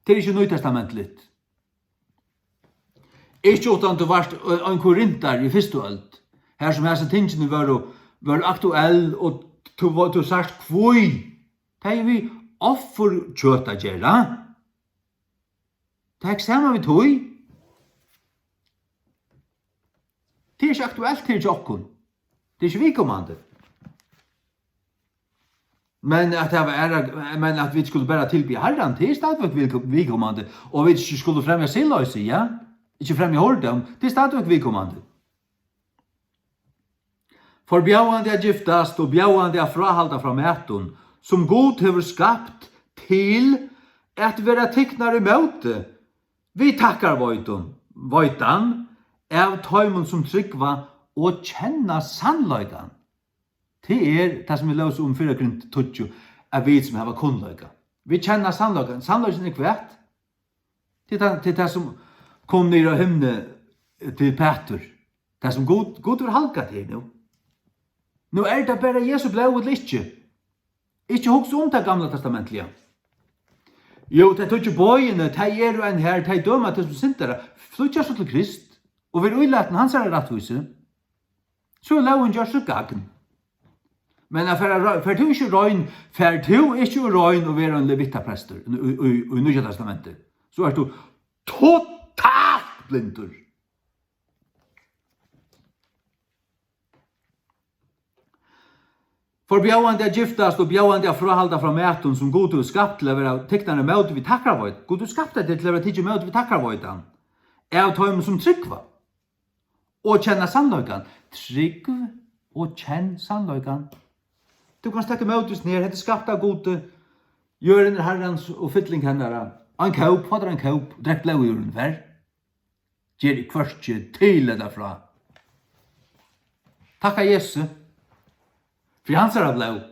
Tað er ikki nýtestamentligt. Ikki uttan tú vart ein korintari í fyrstu øld, har sum hasi tingini vóru, vóru aktuell, og tú, tú sært hví. Tað er við offurkjøt at gera. Tað er sama við tí. Tað er ikki aktuelt her hjá okkum. Tað er ikki viðkomandi. Men at hava aðrar, men at vit skulu bara tilbiðja Harran, tað er stadigvæk viðko-, viðkomandi. Og vit ikki skulu fremja siðloysi, ja? Ikki fremja hordóm, tað er stadigvæk viðkomandi. Forbjóðandi at giftast og bjóðandi at fráhalda frá matum, sum Gud hevur skapt til at vera tiknar ímóti við takkarveitum, veitan av teimum, sum trúgva og kenna sannleikan. Tað er tað, sum vit lósu um fyrra Korint tíggju, at vit sum hava kunnleika. Vit kenna sannleikan. Sannleikin er hvat? Tað er tað, tað er tað, sum kom niður av himni til Pætur. Tað, sum Gud, Gud hevur halgað til nú. Nú er tað bara Jesu blóð ella ikki. Ikki hugsa um tað gamla testamentliga. Jú, tey tíggju boðini, tey eru enn her, tey døma teg sum syndara. Flýggja so til Krist og ver ílatin hansara rættvísi. So er lógin gjørd til gagn. Men at fara, fert tú ikki í royn, fert tú ikki í royn og verður ein levitaprestur í, í, í, í Nýggja Testamenti, so ert tú totalt blindur. Forbjóðandi at giftast og bjóðandi at fráhalda frá matum, sum Gud hevur skapt til at vera tiknar ímóti við takkarveit. Gud hevur skapt teg til at vera tikin ímóti við takkarveitan av teimum, sum trúgva og kenna sannleikan. Trúgv og kenn sannleikan. Tú kanst taka ímóti hesum her, hetta er skapt av Gudi. Jørðin er Harrans og fylling hennara. Ein kóp, fá tær ein kóp, drekk blóðið úr honum, far. Ger eg hvørki til ella frá. Takka Jesu fyri hansara blóð.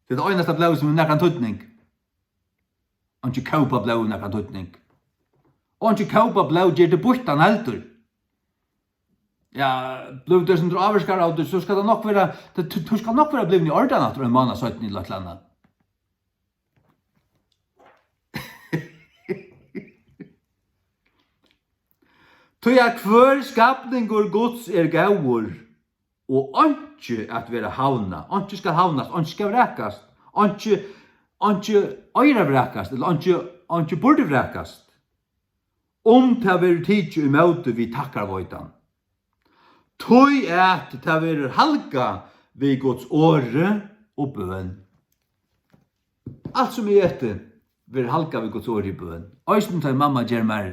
Tað er tað einasta blóð, sum hevur nakran týdning. Einki kópablóð hevur nakran týdning. Og einki kópablóð ger teg býttan heldur. Ja, blívur tú eitt sindur ávirkaður av tí, so skal tað nokk vera, tú, tú, tú skal nokk vera blivin í ordan aftur ein mánað seinni ella eitt ella annað. Tí at hvør skapningur Guds er góður, og einki at vera havnað, einki skal havnast, einki skal vrakast, einki, einki eigur at vrakast, ella einki, einki burdi vrakast, um tað verður tikið ímóti við takkarveitan. Tí at tað verður halgað við Guds orði og bøn. Alt sum eg eti, verður halgað við Guds orði og bøn. Eisini tá mamma ger mær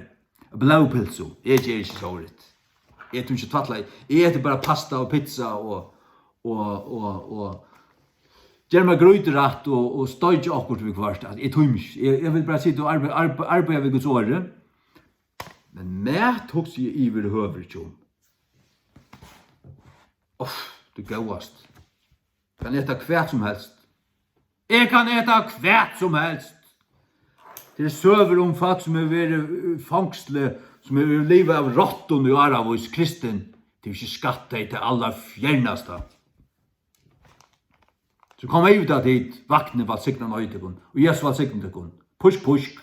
blóðpylsu, eg ger ikki sovorðið. Eg eti ikki tvætla, eg eti bara pasta og pizza og, og, og, og ger mær grýturætt og, og steiki okkurt viðhvørt. Altso, eg tími ikki. Eg, eg vil bara sita og arbeiða, arbeiða, arbeiða við Guds orði. Men mat hugsi eg yvirhøvur ikki um. Uff, tað er góðast. Kann eta hvat sum helst. Eg kann eta hvat sum helst. Tað er søgur um fólk, sum hevur verið í fongsli, sum hevur livað av rottum í áravís, kristin. Tað er ikki skatt, tað er tað allarfjernasta. So kom yvir til tit, vaknið, vælsigna tykkum, og Jesus vælsigni tykkum. Písk, písk.